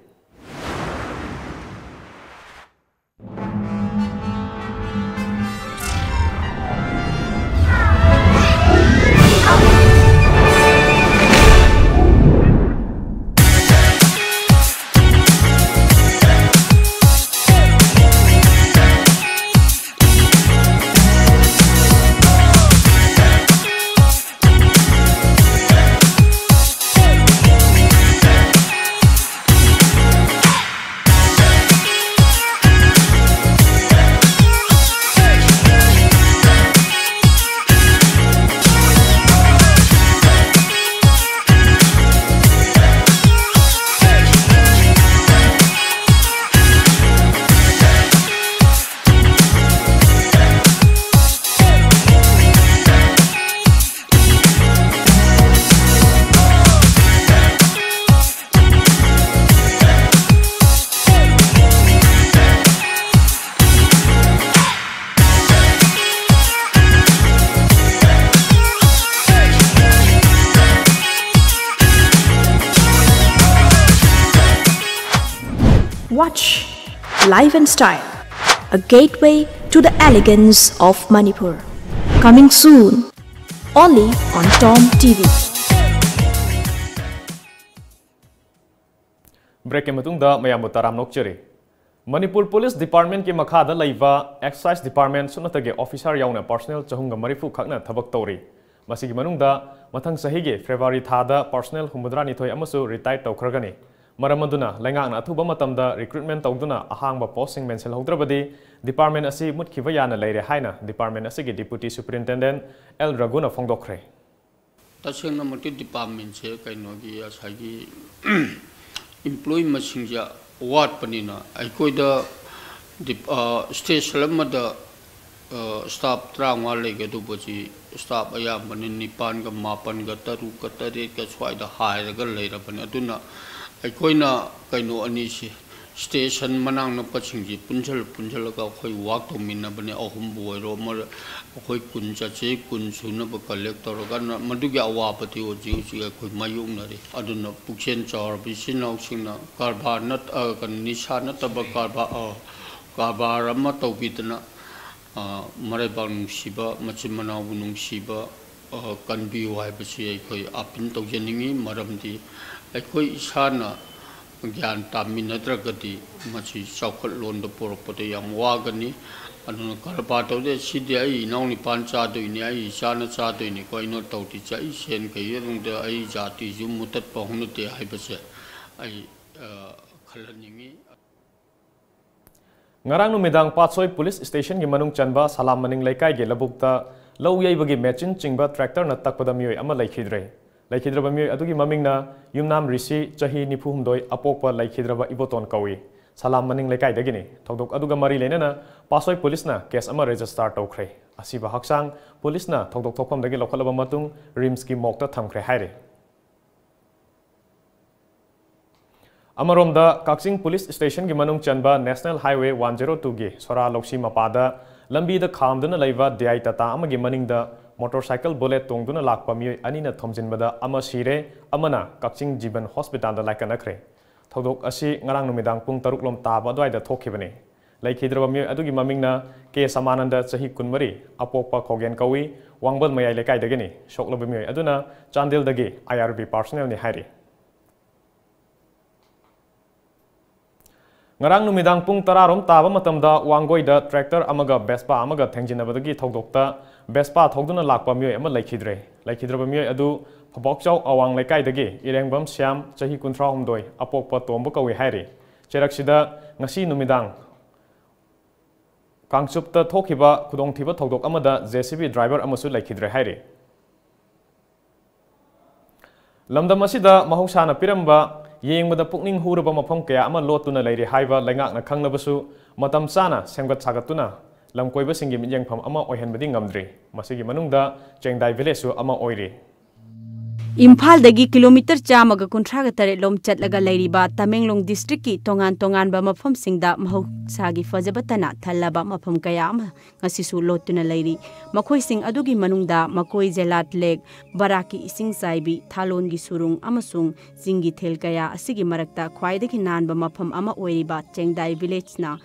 Watch Life and Style, a gateway to the elegance of Manipur. Coming soon, only on Tom T V. ꯕ꯭ꯔꯦꯛꯀꯤ ꯃꯇꯨꯡꯗ ꯃꯌꯥꯝꯕꯨ ꯇꯔꯥꯝꯅ ꯑꯣꯛꯆꯔꯤ꯫ ꯃꯅꯤꯄꯨꯔ ꯄꯨꯂꯤꯁ ꯗꯤꯄꯥꯔꯠꯃꯦꯟꯠꯀꯤ ꯃꯈꯥꯗ ꯂꯩꯕ ꯑꯦꯛꯁꯥꯏꯁ ꯗꯤꯄꯥꯔꯠꯃꯦꯟꯠ ꯁꯨꯞꯅꯇꯒꯤ ꯑꯣꯐꯤꯁꯥꯔ ꯌꯥꯎꯅ ꯄꯔꯁꯅꯦꯜ ꯆꯍꯨꯝꯒ ꯃꯔꯤꯐꯨ ꯈꯛꯅ ꯊꯕꯛ ꯇꯧꯔꯤ꯫ ꯃꯁꯤꯒꯤ ꯃꯅꯨꯡꯗ ꯃꯊꯪ ꯆꯍꯤꯒꯤ ꯐꯦꯕ꯭ꯔꯨꯋꯥꯔꯤ ꯊꯥꯗ ꯄꯔꯁꯅꯦꯜ ꯍꯨꯝꯐꯨꯇꯔꯥꯅꯤꯊꯣꯏ ꯑꯃꯁꯨ ꯔꯤꯇꯥꯌꯔ ꯇꯧꯈ꯭ꯔꯒꯅꯤ꯫ ꯃꯔꯝ ꯑꯗꯨꯅ ꯂꯩꯉꯥꯛꯅ ꯑꯊꯨꯕ ꯃꯇꯝꯗ ꯔꯤꯀ꯭ꯔꯨꯠꯃꯦꯟꯠ ꯇꯧꯗꯨꯅ ꯑꯍꯥꯡꯕ ꯄꯣꯁꯁꯤꯡ ꯃꯦꯟꯁꯤꯜꯍꯧꯗ꯭ꯔꯕꯗꯤ ꯗꯤꯄꯥꯔꯠꯃꯦꯟꯠ ꯑꯁꯤ ꯃꯨꯠꯈꯤꯕ ꯌꯥꯅ ꯂꯩꯔꯦ ꯍꯥꯏꯅ ꯗꯤꯄꯥꯔꯠꯃꯦꯟꯠ ꯑꯁꯤꯒꯤ ꯗꯤꯄꯨꯇꯤ ꯁꯨꯄꯔꯤꯟꯇꯦꯟꯗꯦꯟꯠ ꯑꯦꯜ ꯔꯘꯨꯅ ꯐꯣꯡꯗꯣꯛꯈ꯭ꯔꯦ꯫ ꯇꯁꯦꯡꯅꯃꯛꯇꯤ ꯗꯤꯄꯥꯔꯠꯃꯦꯟꯁꯦ ꯀꯩꯅꯣꯒꯤ ꯉꯁꯥꯏꯒꯤ ꯏꯝꯄ꯭ꯂꯣꯌꯤ ꯃꯁꯤꯡꯁꯦ ꯋꯥꯠꯄꯅꯤꯅ ꯑꯩꯈꯣꯏꯗ ꯗꯤꯞ-, ꯑ, ꯁ꯭ꯇꯦꯁꯟ ꯑꯃꯗ, ꯑ, ꯁ꯭ꯇꯥꯐ ꯇꯔꯥꯃꯉꯥ ꯂꯩꯒꯗꯧꯕꯁꯤ ꯁ꯭ꯇꯥꯐ ꯑꯌꯥꯝꯕꯅ ꯅꯤꯄꯥꯟꯒ, ꯃꯥꯄꯟꯒ, ꯇꯔꯨꯛꯀ, ꯇꯔꯦꯠꯀ ꯁ꯭ꯋꯥꯏꯗ ꯍꯥꯏꯔꯒ ꯂꯩꯔꯕꯅꯤ꯫ ꯑꯗꯨꯅ ꯑꯩꯈꯣꯏꯅ ꯀꯩꯅꯣ ꯑꯅꯤꯁꯤ ꯁ꯭ꯇꯦꯁꯟ ꯃꯅꯥꯛ ꯅꯛꯄꯁꯤꯡꯁꯤ ꯄꯨꯟꯁꯤꯜ-, ꯄꯨꯟꯁꯤꯜꯂꯒ ꯑꯩꯈꯣꯏ ꯋꯥꯛ ꯇꯧꯃꯤꯟꯅꯕꯅꯦ꯫ ꯑꯍꯨꯝꯕꯨ ꯑꯣꯏꯔꯣ, ꯑꯃ ꯑꯩꯈꯣꯏ ꯀꯨꯟ ꯆꯠꯁꯤ, ꯀꯨꯟ ꯁꯨꯅꯕ ꯀꯂꯦꯛ ꯇꯧꯔꯒ ꯅ-, ꯃꯗꯨꯒꯤ ꯑꯋꯥꯕꯗꯤ ꯍꯧꯖꯤꯛ ꯍꯧꯖꯤꯛ ꯑꯩꯈꯣꯏ ꯃꯥꯌꯣꯛꯅꯔꯤ꯫ ꯑꯗꯨꯅ ꯄꯨꯛꯆꯦꯜ ꯆꯥꯎꯔꯕ ꯏꯆꯤꯟ ꯏꯅꯥꯎꯁꯤꯡꯅ ꯀꯔꯕꯥꯔ ꯅꯠ-, ꯑ, ꯀꯩꯅꯣ, ꯅꯤꯁꯥ ꯅꯠꯇꯕ ꯀꯔꯕꯥꯔ, ꯑ, ꯀꯔꯕꯥꯔ ꯑꯃ ꯇꯧꯕꯤꯗꯅ, ꯑ, ꯃꯔꯩꯕꯥꯛ ꯅꯨꯡꯁꯤꯕ, ꯃꯆꯤꯟ ꯃꯅꯥꯎꯕꯨ ꯅꯨꯡꯁꯤꯕ, ꯑ, ꯀꯟꯕꯤꯌꯨ ꯍꯥꯏꯕꯁꯤ ꯑꯩꯈꯣꯏ ꯑꯥꯄꯤꯜ ꯇꯧꯖꯅꯤꯡꯏ꯫ ꯃꯔꯝꯗꯤ ꯑꯩꯈꯣꯏ ꯏꯁꯥꯅ ꯒ꯭ꯌꯥꯟ ꯇꯥꯃꯤꯟꯅꯗ꯭ꯔꯒꯗꯤ ꯃꯁꯤ ꯆꯥꯎꯈꯠꯂꯣꯟꯗ ꯄꯨꯔꯛꯄꯗ ꯌꯥꯝ ꯋꯥꯒꯅꯤ꯫ ꯑꯗꯨꯅ ꯀꯔꯕꯥꯔ ꯇꯧꯗꯦ, ꯁꯤꯗꯤ ꯑꯩ ꯏꯅꯥꯎ ꯅꯤꯄꯥꯅ ꯆꯥꯗꯣꯏꯅꯤ, ꯑꯩ ꯏꯆꯥꯅ ꯆꯥꯗꯣꯏꯅꯤꯀꯣ, ꯑꯩꯅ ꯇꯧꯗ꯭ꯔꯤꯁꯦ, ꯑꯩ ꯁꯦꯟ ꯀꯩ ꯑꯗꯨꯝꯗ ꯑꯩ ꯖꯥꯇꯤꯁꯨ ꯃꯨꯠꯇꯠꯄ ꯍꯧꯅꯗꯦ ꯍꯥꯏꯕꯁꯦ ꯑꯩ, ꯑ, ꯈꯜꯍꯟꯅꯤꯡꯏ꯫ ꯉꯔꯥꯡ ꯅꯨꯃꯤꯗꯥꯡ ꯄꯥꯠꯁꯣꯏ ꯄꯨꯂꯤꯁ ꯁ꯭ꯇꯦꯁꯟꯒꯤ ꯃꯅꯨꯡ ꯆꯟꯕ ꯁꯂꯥꯝ ꯃꯅꯤꯡ ꯂꯩꯀꯥꯏꯒꯤ ꯂꯧꯕꯨꯛꯇ ꯂꯧ ꯌꯩꯕꯒꯤ ꯃꯦꯆꯤꯟ ꯆꯤꯡꯕ ꯇ꯭ꯔꯦꯛꯇꯔꯅ ꯇꯛꯄꯗ ꯃꯤꯑꯣꯏ ꯑꯃ ꯂꯩꯈꯤꯗ꯭ꯔꯦ꯫ ꯂꯩꯈꯤꯗ꯭ꯔꯕ ꯃꯤꯑꯣꯏ ꯑꯗꯨꯒꯤ ꯃꯃꯤꯡꯅ ꯌꯨꯝꯅꯥꯝ ꯔꯤꯁꯤ, ꯆꯍꯤ ꯅꯤꯐꯨ ꯍꯨꯝꯗꯣꯏ, ꯑꯄꯣꯛꯄ ꯂꯩꯈꯤꯗ꯭ꯔꯕ ꯏꯕꯣꯇꯣꯟ ꯀꯧꯏ꯫ ꯁꯂꯥꯝ ꯃꯅꯤꯡ ꯂꯩꯀꯥꯏꯗꯒꯤꯅꯤ꯫ ꯊꯧꯗꯣꯛ ꯑꯗꯨꯒ ꯃꯔꯤ ꯂꯩꯅꯅ ꯄꯥꯠꯁꯣꯏ ꯄꯨꯂꯤꯁꯅ ꯀꯦꯁ ꯑꯃ ꯔꯦꯖꯤꯁꯇꯥꯔ ꯇꯧꯈ꯭ꯔꯦ꯫ ꯑꯁꯤꯕ ꯍꯛꯆꯥꯡ ꯄꯨꯂꯤꯁꯅ ꯊꯧꯗꯣꯛ ꯊꯣꯛꯐꯝꯗꯒꯤ ꯂꯧꯈꯠꯂꯕ ꯃꯇꯨꯡ ꯔꯤꯝꯁꯀꯤ ꯃꯣꯔꯒꯇ ꯊꯝꯈ꯭ꯔꯦ ꯍꯥꯏꯔꯤ꯫ ꯑꯃꯔꯣꯝꯗ, ꯀꯛꯆꯤꯡ ꯄꯨꯂꯤꯁ ꯁ꯭ꯇꯦꯁꯟꯒꯤ ꯃꯅꯨꯡ ꯆꯟꯕ ꯅꯦꯁꯅꯦꯜ ꯍꯥꯏꯋꯦ ꯋꯥꯟ ꯖꯦꯔꯣ ꯇꯨꯒꯤ ꯁꯣꯔꯥ ꯂꯧꯁꯤ ꯃꯄꯥꯗ ꯂꯝꯕꯤꯗ ꯈꯥꯝꯗꯨꯅ ꯂꯩꯕ ꯗꯤ ꯑꯥꯏ ꯇꯥꯇꯥ ꯑꯃꯒꯤ ꯃꯅꯤꯡꯗ ꯃꯣꯇꯣꯔꯁꯥꯏꯀꯜ ꯕꯨꯂꯦꯠ ꯇꯣꯡꯗꯨꯅ ꯂꯥꯛꯄ ꯃꯤꯑꯣꯏ ꯑꯅꯤꯅ ꯊꯣꯝꯖꯤꯟꯕꯗ ꯑꯃ ꯁꯤꯔꯦ, ꯑꯃꯅ ꯀꯛꯆꯤꯡ ꯖꯤꯕꯟ ꯍꯣꯁꯄꯤꯇꯥꯜꯗ ꯂꯥꯏꯀꯠꯅꯈ꯭ꯔꯦ꯫ ꯊꯧꯗꯣꯛ ꯑꯁꯤ ꯉꯔꯥꯡ ꯅꯨꯃꯤꯗꯥꯡ ꯄꯨꯡ ꯇꯔꯨꯛ ꯂꯣꯝ ꯇꯥꯕ ꯑꯗꯨꯋꯥꯏꯗ ꯊꯣꯛꯈꯤꯕꯅꯤ꯫ ꯂꯩꯈꯤꯗ꯭ꯔꯕ ꯃꯤꯑꯣꯏ ꯑꯗꯨꯒꯤ ꯃꯃꯤꯡꯅ ꯀꯦ ꯁꯃꯥꯅꯟꯗ, ꯆꯍꯤ ꯀꯨꯟꯃꯔꯤ, ꯑꯄꯣꯛꯄ ꯈꯣꯒꯦꯟ ꯀꯧꯏ, ꯋꯥꯡꯕꯜ ꯃꯌꯥꯏ ꯂꯩꯀꯥꯏꯗꯒꯤꯅꯤ꯫ ꯁꯣꯛꯂꯕ ꯃꯤꯑꯣꯏ ꯑꯗꯨꯅ ꯆꯥꯟꯗꯦꯜꯗꯒꯤ ꯑꯥꯏ ꯑꯥꯔ ꯕꯤ ꯄꯥꯔꯁꯣꯅꯦꯜꯅꯤ ꯍꯥꯏꯔꯤ꯫ ꯉꯔꯥꯡ ꯅꯨꯃꯤꯗꯥꯡ ꯄꯨꯡ ꯇꯔꯥ ꯔꯣꯝ ꯇꯥꯕ ꯃꯇꯝꯗ ꯋꯥꯡꯒꯣꯏꯗ tractor ꯑꯃꯒ Vespa ꯑꯃꯒ ꯊꯦꯡꯖꯤꯟꯅꯕꯗꯒꯤ ꯊꯧꯗꯣꯛꯇ Vespa ꯊꯧꯗꯨꯅ ꯂꯥꯛꯄ ꯃꯤꯑꯣꯏ ꯑꯃ ꯂꯩꯈꯤꯗ꯭ꯔꯦ꯫ ꯂꯩꯈꯤꯗ꯭ꯔꯕ ꯃꯤꯑꯣꯏ ꯑꯗꯨ ꯐꯕꯥꯎꯆꯥꯎ ꯑꯋꯥꯡ ꯂꯩꯀꯥꯏꯗꯒꯤ ꯏꯔꯦꯡꯕꯝ ꯁ꯭ꯌꯥꯝ, ꯆꯍꯤ ꯀꯨꯟꯊ꯭ꯔꯥ ꯍꯨꯝꯗꯣꯏ, ꯑꯄꯣꯛꯄ ꯇꯣꯝꯕ ꯀꯧꯏ ꯍꯥꯏꯔꯤ꯫ ꯆꯩꯔꯛꯁꯤꯗ ꯉꯁꯤ ꯅꯨꯃꯤꯗꯥꯡ ꯀꯥꯡꯆꯨꯞꯇ ꯊꯣꯛꯈꯤꯕ ꯈꯨꯗꯣꯡꯊꯤꯕ ꯊꯧꯗꯣꯛ ꯑꯃꯗ JCB driver ꯑꯃꯁꯨ ꯂꯩꯈꯤꯗ꯭ꯔꯦ ꯍꯥꯏꯔꯤ꯫ ꯂꯝꯗꯝ ꯑꯁꯤꯗ ꯃꯍꯧꯁꯥꯅ ꯄꯤꯔꯝꯕ ꯌꯦꯡꯕꯗ ꯄꯨꯛꯅꯤꯡ ꯍꯨꯔꯕ ꯃꯐꯝ ꯀꯌꯥ ꯑꯃ ꯂꯣꯠꯇꯨꯅ ꯂꯩꯔꯤ ꯍꯥꯏꯕ ꯂꯩꯉꯥꯛꯅ ꯈꯪꯂꯕꯁꯨ, ꯃꯇꯝ ꯆꯥꯅ ꯁꯦꯝꯒꯠ ꯁꯥꯒꯠꯇꯨꯅ ꯂꯝꯀꯣꯏꯕꯁꯤꯡꯒꯤ ꯃꯤꯠꯌꯦꯡꯐꯝ ꯑꯃ ꯑꯣꯏꯍꯟꯕꯗꯤ ꯉꯝꯗ꯭ꯔꯤ꯫ ꯃꯁꯤꯒꯤ ꯃꯅꯨꯡꯗ ꯆꯦꯡꯗꯥꯏ villageꯁꯨ ꯑꯃ ꯑꯣꯏꯔꯤ꯫ ꯏꯝꯐꯥꯜꯗꯒꯤ ꯀꯤꯂꯣꯃꯤꯇꯔ ꯆꯥꯝꯃꯒ ꯀꯨꯟꯊ꯭ꯔꯥꯒ ꯇꯔꯦꯠ ꯂꯣꯝ ꯆꯠꯂꯒ ꯂꯩꯔꯤꯕ ꯇꯃꯦꯡꯂꯣꯡ districtꯀꯤ ꯇꯣꯉꯥꯟ ꯇꯣꯉꯥꯟꯕ ꯃꯐꯝꯁꯤꯡꯗ ꯃꯍꯧꯁꯥꯒꯤ ꯐꯖꯕꯇꯅ ꯊꯜꯂꯕ ꯃꯐꯝ ꯀꯌꯥ ꯑꯃ ꯉꯁꯤꯁꯨ ꯂꯣꯠꯇꯨꯅ ꯂꯩꯔꯤ꯫ ꯃꯈꯣꯏꯁꯤꯡ ꯑꯗꯨꯒꯤ ꯃꯅꯨꯡꯗ ꯃꯀꯣꯏ ꯖꯦꯂꯥꯠ lake, ꯕꯔꯥꯛꯀꯤ ꯏꯁꯤꯡ ꯆꯥꯏꯕꯤ, ꯊꯥꯂꯣꯟꯒꯤ ꯁꯨꯔꯨꯡ ꯑꯃꯁꯨꯡ ꯆꯤꯡꯒꯤ ꯊꯤꯜ ꯀꯌꯥ ꯑꯁꯤꯒꯤ ꯃꯔꯛꯇ ꯈ꯭ꯋꯥꯏꯗꯒꯤ ꯅꯥꯟꯕ ꯃꯐꯝ ꯑꯃ ꯑꯣꯏꯔꯤꯕ ꯆꯦꯡꯗꯥꯏ villageꯅ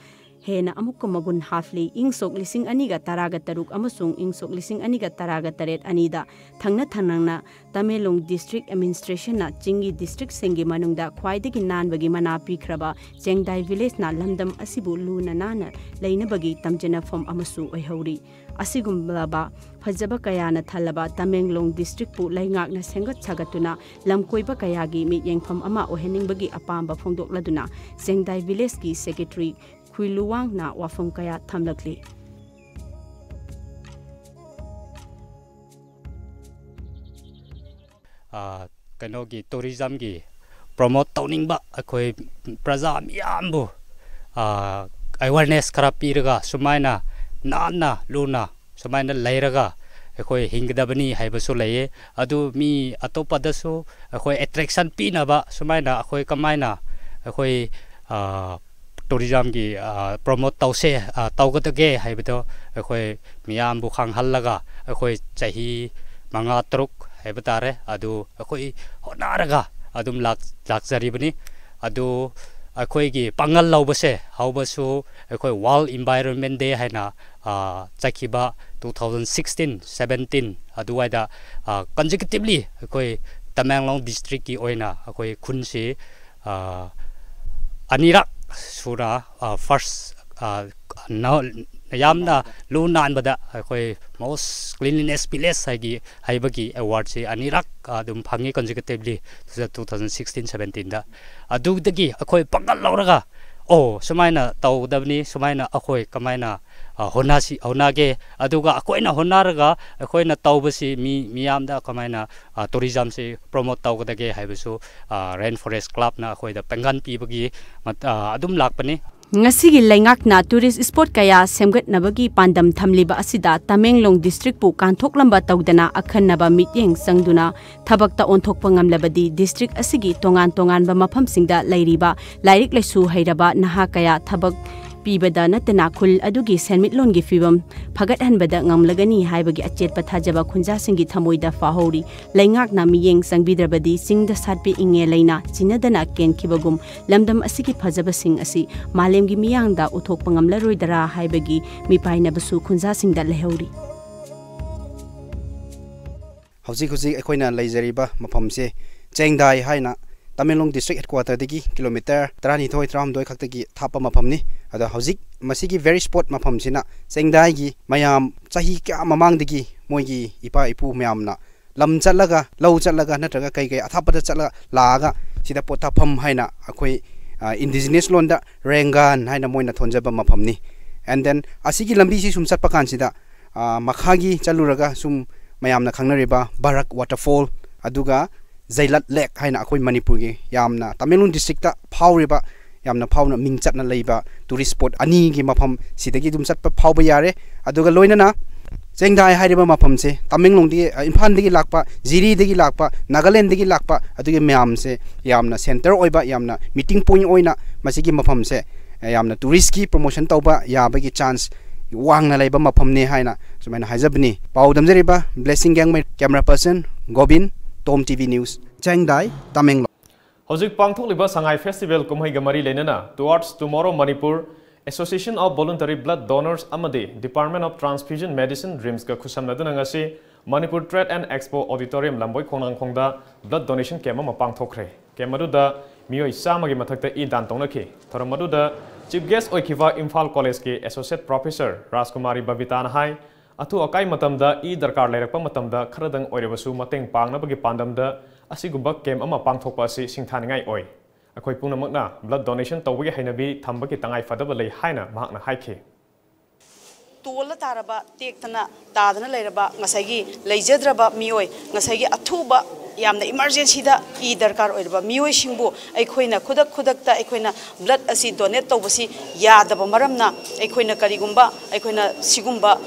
ꯍꯦꯟꯅ ꯑꯃꯨꯛꯀ ꯃꯒꯨꯟ ꯍꯥꯞꯂꯤ꯫ ꯏꯪ ꯁꯣꯛ ꯂꯤꯁꯤꯡ ꯑꯅꯤꯒ ꯇꯔꯥꯒ ꯇꯔꯨꯛ ꯑꯃꯁꯨꯡ ꯏꯪ ꯁꯣꯛ ꯂꯤꯁꯤꯡ ꯑꯅꯤꯒ ꯇꯔꯥꯒ ꯇꯔꯦꯠ ꯑꯅꯤꯗ ꯊꯪꯅ ꯊꯪꯅꯅ ꯇꯃꯦꯡꯂꯣꯡ district administrationꯅ ꯆꯤꯡꯒꯤ districtꯁꯤꯡꯒꯤ ꯃꯅꯨꯡꯗ ꯈ꯭ꯋꯥꯏꯗꯒꯤ ꯅꯥꯟꯕꯒꯤ ꯃꯅꯥ ꯄꯤꯈ꯭ꯔꯕ ꯆꯦꯡꯗꯥꯏ villageꯅ ꯂꯝꯗꯝ ꯑꯁꯤꯕꯨ ꯂꯨꯅ ꯅꯥꯟꯅ ꯂꯩꯅꯕꯒꯤ ꯇꯝꯖꯅꯐꯝ ꯑꯃꯁꯨ ꯑꯣꯏꯍꯧꯔꯤ꯫ ꯑꯁꯤꯒꯨꯝꯂꯕ ꯐꯖꯕ ꯀꯌꯥꯅ ꯊꯜꯂꯕ ꯇꯃꯦꯡꯂꯣꯡ districtꯄꯨ ꯂꯩꯉꯥꯛꯅ ꯁꯦꯝꯒꯠ ꯁꯥꯒꯠꯇꯨꯅ ꯂꯝꯀꯣꯏꯕ ꯀꯌꯥꯒꯤ ꯃꯤꯠꯌꯦꯡꯐꯝ ꯑꯃ ꯑꯣꯏꯍꯟꯅꯤꯡꯕꯒꯤ ꯑꯄꯥꯝꯕ ꯐꯣꯡꯗꯣꯛꯂꯗꯨꯅ ꯆꯦꯡꯗꯥꯏ villageꯀꯤ secretary ꯈꯨꯏꯂꯨꯋꯥꯡꯅ ꯋꯥꯐꯝ ꯀꯌꯥ ꯊꯝꯂꯛꯂꯤ꯫ ꯀꯩꯅꯣꯒꯤ tourismꯒꯤ promote ꯇꯧꯅꯤꯡꯕ ꯑꯩꯈꯣꯏ ꯄ꯭ꯔꯖꯥ ꯃꯤꯌꯥꯝꯕꯨ awareness ꯈꯔ ꯄꯤꯔꯒ ꯁꯨꯃꯥꯏꯅ ꯅꯥꯟꯅ ꯂꯨꯅ ꯁꯨꯃꯥꯏꯅ ꯂꯩꯔꯒ ꯑꯩꯈꯣꯏ ꯍꯤꯡꯒꯗꯕꯅꯤ ꯍꯥꯏꯕꯁꯨ ꯂꯩꯌꯦ꯫ ꯑꯗꯨ ꯃꯤ ꯑꯇꯣꯞꯄꯗꯁꯨ ꯑꯩꯈꯣꯏ attraction ꯄꯤꯅꯕ ꯁꯨꯃꯥꯏꯅ ꯑꯩꯈꯣꯏ ꯀꯃꯥꯏꯅ ꯑꯩꯈꯣꯏ tourismꯒꯤ promote ꯇꯧꯁꯦ, ꯇꯧꯒꯗꯒꯦ ꯍꯥꯏꯕꯗꯣ ꯑꯩꯈꯣꯏ ꯃꯤꯌꯥꯝꯕꯨ ꯈꯪꯍꯜꯂꯒ ꯑꯩꯈꯣꯏ ꯆꯍꯤ ꯃꯉꯥ ꯇꯔꯨꯛ ꯍꯥꯏꯕ ꯇꯥꯔꯦ, ꯑꯗꯨ ꯑꯩꯈꯣꯏ ꯍꯣꯠꯅꯔꯒ ꯑꯗꯨꯝ ꯂꯥꯛꯆꯔꯤꯕꯅꯤ꯫ ꯑꯗꯨ ꯑꯩꯈꯣꯏꯒꯤ ꯄꯥꯡꯒꯜ ꯂꯧꯕꯁꯦ ꯍꯧꯕꯁꯨ ꯑꯩꯈꯣꯏ World Environment Day ꯍꯥꯏꯅ ꯆꯠꯈꯤꯕ two thousand sixteen seventeen ꯑꯗꯨꯋꯥꯏꯗ consecutively ꯑꯩꯈꯣꯏ ꯇꯃꯦꯡꯂꯣꯡ districtꯀꯤ ꯑꯣꯏꯅ ꯑꯩꯈꯣꯏ ꯈꯨꯟꯁꯤ ꯑꯅꯤꯔꯛ ꯁꯨꯔꯥ ꯐꯥꯔꯁ ꯌꯥꯝꯅ ꯂꯨ ꯅꯥꯟꯕꯗ ꯑꯩꯈꯣꯏ most cleanliness village ꯍꯥꯏꯒꯤ ꯍꯥꯏꯕꯒꯤ ꯑꯦꯋꯥꯔꯗꯁꯤ ꯑꯅꯤꯔꯛ ꯑꯗꯨꯝ ꯐꯪꯉꯤ consecutively, two thousand sixteen seventeenꯗ꯫ ꯑꯗꯨꯗꯒꯤ ꯑꯩꯈꯣꯏ ꯄꯥꯡꯒꯜ ꯂꯧꯔꯒ, ꯑꯣ, ꯁꯨꯃꯥꯏꯅ ꯇꯧꯒꯗꯕꯅꯤ, ꯁꯨꯃꯥꯏꯅ ꯑꯩꯈꯣꯏ ꯀꯃꯥꯏꯅ ꯍꯣꯠꯅꯁꯤ ꯍꯣꯠꯅꯒꯦ, ꯑꯗꯨꯒ ꯑꯩꯈꯣꯏꯅ ꯍꯣꯠꯅꯔꯒ ꯑꯩꯈꯣꯏꯅ ꯇꯧꯕꯁꯤ ꯃꯤ ꯃꯤꯌꯥꯝꯗ ꯀꯃꯥꯏꯅ ꯇꯨꯔꯤꯖꯝꯁꯤ ꯄ꯭ꯔꯣꯃꯣꯠ ꯇꯧꯒꯗꯒꯦ ꯍꯥꯏꯕꯁꯨ ꯔꯦꯟ ꯐꯣꯔꯦꯁ ꯀ꯭ꯂꯕꯅ ꯑꯩꯈꯣꯏꯗ ꯄꯥꯡꯒꯜ ꯄꯤꯕꯒꯤ ꯑꯗꯨꯝ ꯂꯥꯛꯄꯅꯤ꯫ ꯉꯁꯤꯒꯤ ꯂꯩꯉꯥꯛꯅ ꯇꯨꯔꯤꯁ ꯁ꯭ꯄꯣꯠ ꯀꯌꯥ ꯁꯦꯝꯒꯠꯅꯕꯒꯤ ꯄꯥꯟꯗꯝ ꯊꯝꯂꯤꯕ ꯑꯁꯤꯗ ꯇꯃꯦꯡꯂꯣꯡ ꯗꯤꯁꯇ꯭ꯔꯤꯛꯄꯨ ꯀꯥꯟꯊꯣꯛꯂꯝꯕ ꯇꯧꯗꯅ ꯑꯈꯟꯅꯕ ꯃꯤꯠꯌꯦꯡ ꯆꯪꯗꯨꯅ ꯊꯕꯛꯇ ꯑꯣꯟꯊꯣꯛꯄ ꯉꯝꯂꯕꯗꯤ ꯗꯤꯁꯇ꯭ꯔꯤꯛ ꯑꯁꯤꯒꯤ ꯇꯣꯉꯥꯟ ꯇꯣꯉꯥꯟꯕ ꯃꯐꯝꯁꯤꯡꯗ ꯂꯩꯔꯤꯕ ꯂꯥꯏꯔꯤꯛ ꯂꯥꯏꯁꯨ ꯍꯩꯔꯕ ꯅꯍꯥ ꯀꯌꯥ ꯊꯕꯛ ꯄꯤꯕꯗ ꯅꯠꯇꯅ ꯈꯨꯜ ꯑꯗꯨꯒꯤ ꯁꯦꯟꯃꯤꯠꯂꯣꯟꯒꯤ ꯐꯤꯕꯝ ꯐꯒꯠꯍꯟꯕꯗ ꯉꯝꯂꯒꯅꯤ ꯍꯥꯏꯕꯒꯤ ꯑꯆꯦꯠꯄ ꯊꯥꯖꯕ ꯈꯨꯟꯖꯥꯁꯤꯡꯒꯤ ꯊꯃꯣꯏꯗ ꯐꯥꯎꯍꯧꯔꯤ꯫ ꯂꯩꯉꯥꯛꯅ ꯃꯤꯠꯌꯦꯡ ꯆꯪꯕꯤꯗ꯭ꯔꯕꯗꯤ ꯆꯤꯡꯗ ꯁꯥꯠꯄꯤ ꯏꯉꯦ ꯂꯩꯅ ꯆꯤꯟꯅꯗꯅ ꯀꯦꯟꯈꯤꯕꯒꯨꯝ ꯂꯝꯗꯝ ꯑꯁꯤꯒꯤ ꯐꯖꯕꯁꯤꯡ ꯑꯁꯤ ꯃꯥꯂꯦꯝꯒꯤ ꯃꯤꯌꯥꯝꯗ ꯎꯠꯊꯣꯛꯄ ꯉꯝꯂꯔꯣꯏꯗꯔꯥ ꯍꯥꯏꯕꯒꯤ ꯃꯤꯄꯥꯏꯅꯕꯁꯨ ꯈꯨꯟꯖꯥꯁꯤꯡꯗ ꯂꯩꯍꯧꯔꯤ꯫ ꯍꯧꯖꯤꯛ ꯍꯧꯖꯤꯛ ꯑꯩꯈꯣꯏꯅ ꯂꯩꯖꯔꯤꯕ ꯃꯐꯝꯁꯦ ꯆꯦꯡꯗꯥꯏ ꯍꯥꯏꯅ ꯇꯃꯦꯡꯂꯣꯡ ꯗꯤꯁꯇ꯭ꯔꯤꯛ ꯍꯦꯗꯀ꯭ꯋꯥꯇꯔꯗꯒꯤ ꯀꯤꯂꯣꯃꯤꯇꯔ ꯇꯔꯥꯅꯤꯊꯣꯏ, ꯇꯔꯥꯍꯨꯝꯗꯣꯏ ꯈꯛꯇꯒꯤ ꯊꯥꯞꯄ ꯃꯐꯝꯅꯤ꯫ ꯑꯗꯣ ꯍꯧꯖꯤꯛ ꯃꯁꯤꯒꯤ very spot ꯃꯐꯝꯁꯤꯅ ꯆꯦꯡꯗꯥꯏꯒꯤ ꯃꯌꯥꯝ ꯆꯍꯤ ꯀꯌꯥ ꯃꯃꯥꯡꯗꯒꯤ ꯃꯣꯏꯒꯤ ꯏꯄꯥ ꯏꯄꯨ ꯃꯌꯥꯝꯅ ꯂꯝ ꯆꯠꯂꯒ, ꯂꯧ ꯆꯠꯂꯒ ꯅꯠꯇ꯭ꯔꯒ ꯀꯩ ꯀꯩ ꯑꯊꯥꯞꯄꯗ ꯆꯠꯂꯒ ꯂꯥꯛꯑꯒ ꯁꯤꯗ ꯄꯣꯊꯥꯐꯝ ꯍꯥꯏꯅ ꯑꯩꯈꯣꯏ ꯏꯟꯗꯤꯖꯤꯅꯁ ꯂꯣꯟꯗ ꯔꯦꯡꯒꯥꯟ ꯍꯥꯏꯅ ꯃꯣꯏꯅ ꯊꯣꯟꯖꯕ ꯃꯐꯝꯅꯤ꯫ And then ꯑꯁꯤꯒꯤ ꯂꯝꯕꯤꯁꯤ ꯁꯨꯝ ꯆꯠꯄ ꯀꯥꯟꯁꯤꯗ ꯃꯈꯥꯒꯤ ꯆꯠꯂꯨꯔꯒ ꯁꯨꯝ ꯃꯌꯥꯝꯅ ꯈꯪꯅꯔꯤꯕ ꯕꯔꯛ ꯋꯥꯇꯔꯐꯣꯜ, ꯑꯗꯨꯒ ꯖꯩꯂꯠ ꯂꯦꯛ ꯍꯥꯏꯅ ꯑꯩꯈꯣꯏ ꯃꯅꯤꯄꯨꯔꯒꯤ ꯌꯥꯝꯅ ꯇꯃꯦꯡꯂꯣꯡ ꯗꯤꯁꯇ꯭ꯔꯤꯛꯇ ꯐꯥꯎꯔꯤꯕ, ꯌꯥꯝꯅ ꯐꯥꯎꯅ ꯃꯤꯡ ꯆꯠꯅ ꯂꯩꯕ ꯇꯨꯔꯤꯁ ꯁ꯭ꯄꯣꯠ ꯑꯅꯤꯒꯤ ꯃꯐꯝ ꯁꯤꯗꯒꯤ ꯑꯗꯨꯝ ꯆꯠꯄ ꯐꯥꯎꯕ ꯌꯥꯔꯦ꯫ ꯑꯗꯨꯒ ꯂꯣꯏꯅꯅ ꯆꯦꯡꯗꯥꯏ ꯍꯥꯏꯔꯤꯕ ꯃꯐꯝꯁꯦ ꯇꯃꯦꯡꯂꯣꯡꯗꯒꯤ, ꯏꯝꯐꯥꯜꯗꯒꯤ ꯂꯥꯛꯄ, ꯖꯤꯔꯤꯗꯒꯤ ꯂꯥꯛꯄ, ꯅꯥꯒꯥꯂꯦꯟꯗꯒꯤ ꯂꯥꯛꯄ ꯑꯗꯨꯒꯤ ꯃꯌꯥꯝꯁꯦ ꯌꯥꯝꯅ ꯁꯦꯟꯇꯔ ꯑꯣꯏꯕ, ꯌꯥꯝꯅ ꯃꯤꯇꯤꯡ ꯄꯣꯏꯟ ꯑꯣꯏꯅ ꯃꯁꯤꯒꯤ ꯃꯐꯝꯁꯦ ꯌꯥꯝꯅ ꯇꯨꯔꯤꯁꯀꯤ ꯄ꯭ꯔꯣꯃꯣꯁꯟ ꯇꯧꯕ ꯌꯥꯕꯒꯤ ꯆꯥꯟꯁ ꯋꯥꯡꯅ ꯂꯩꯕ ꯃꯐꯝꯅꯤ ꯍꯥꯏꯅ ꯁꯨꯃꯥꯏꯅ ꯍꯥꯏꯖꯕꯅꯤ꯫ ꯄꯥꯎ ꯗꯝꯖꯔꯤꯕ ꯕ꯭ꯂꯦꯁꯤꯡ ꯒꯦꯡꯃꯩ, ꯀꯦꯃꯦꯔꯥ ꯄꯔꯁꯟ ꯒꯣꯕꯤꯟ, ꯇꯣꯝ ꯇꯤ ꯚꯤ ꯅ꯭ꯌꯨꯁ, ꯆꯦꯡꯗꯥꯏ, ꯇꯃꯦꯡꯂꯣꯡ꯫ ꯍꯧꯖꯤꯛ ꯄꯥꯡꯊꯣꯛꯂꯤꯕ ꯁꯉꯥꯏ ꯐꯦꯁꯇꯤꯚꯦꯜ ꯀꯨꯝꯍꯩꯒ ꯃꯔꯤ ꯂꯩꯅꯅ Towards Tomorrow Manipur, Association of Voluntary Blood Donors ꯑꯃꯗꯤ Department of Transfusion Medicine, ꯔꯤꯝꯁꯀ ꯈꯨꯠꯁꯝꯅꯗꯨꯅ ꯉꯁꯤ Manipur Trade and Expo Auditorium, ꯂꯝꯕꯣꯏ ꯈꯣꯡꯅꯥꯡꯈꯣꯡꯗ blood donation camp ꯑꯃ ꯄꯥꯡꯊꯣꯛꯈ꯭ꯔꯦ꯫ Camp ꯑꯗꯨꯗ ꯃꯤꯑꯣꯏ ꯆꯥꯝꯃꯒꯤ ꯃꯊꯛꯇ ꯏ ꯗꯥꯟ ꯇꯧꯅꯈꯤ꯫ ꯊꯧꯔꯝ ꯑꯗꯨꯗ Chief Guest ꯑꯣꯏꯈꯤꯕ ꯏꯝꯐꯥꯜ ꯀꯣꯂꯦꯖꯀꯤ Associate Professor ꯔꯥꯖꯀꯨꯃꯥꯔꯤ ꯕꯕꯤꯇꯥꯅ ꯍꯥꯏ, ꯑꯊꯨ ꯑꯀꯥꯏ ꯃꯇꯝꯗ ꯏ ꯗꯔꯀꯥꯔ ꯂꯩꯔꯛꯄ ꯃꯇꯝꯗ ꯈꯔꯗꯪ ꯑꯣꯏꯔꯕꯁꯨ ꯃꯇꯦꯡ ꯄꯥꯡꯅꯕꯒꯤ ꯄꯥꯟꯗꯝꯗ ꯑꯁꯤꯒꯨꯝꯕ ꯀꯦꯝꯞ ꯑꯃ ꯄꯥꯡꯊꯣꯛꯄ ꯑꯁꯤ ꯁꯤꯡꯊꯥꯅꯤꯡꯉꯥꯏ ꯑꯣꯏ꯫ ꯑꯩꯈꯣꯏ ꯄꯨꯝꯅꯃꯛꯅ blood donation ꯇꯧꯕꯒꯤ ꯍꯩꯅꯕꯤ ꯊꯝꯕꯒꯤ ꯇꯉꯥꯏ ꯐꯗꯕ ꯂꯩ ꯍꯥꯏꯅ ꯃꯍꯥꯛꯅ ꯍꯥꯏꯈꯤ꯫ ꯇꯣꯜꯂ ꯇꯥꯔꯕ, ꯇꯦꯛꯇꯅ ꯇꯥꯗꯅ ꯂꯩꯔꯕ, ꯉꯁꯥꯏꯒꯤ ꯂꯩꯖꯗ꯭ꯔꯕ ꯃꯤꯑꯣꯏ, ꯉꯁꯥꯏꯒꯤ ꯑꯊꯨꯕ, ꯌꯥꯝꯅ ꯏꯃꯥꯔꯖꯦꯟꯁꯤꯗ ꯏ ꯗꯔꯀꯥꯔ ꯑꯣꯏꯔꯕ ꯃꯤꯑꯣꯏꯁꯤꯡꯕꯨ ꯑꯩꯈꯣꯏꯅ ꯈꯨꯗꯛ ꯈꯨꯗꯛꯇ ꯑꯩꯈꯣꯏꯅ blood ꯑꯁꯤ donate ꯇꯧꯕꯁꯤ ꯌꯥꯗꯕ ꯃꯔꯝꯅ, ꯑꯩꯈꯣꯏꯅ ꯀꯔꯤꯒꯨꯝꯕ ꯑꯩꯈꯣꯏꯅ ꯁꯤꯒꯨꯝꯕ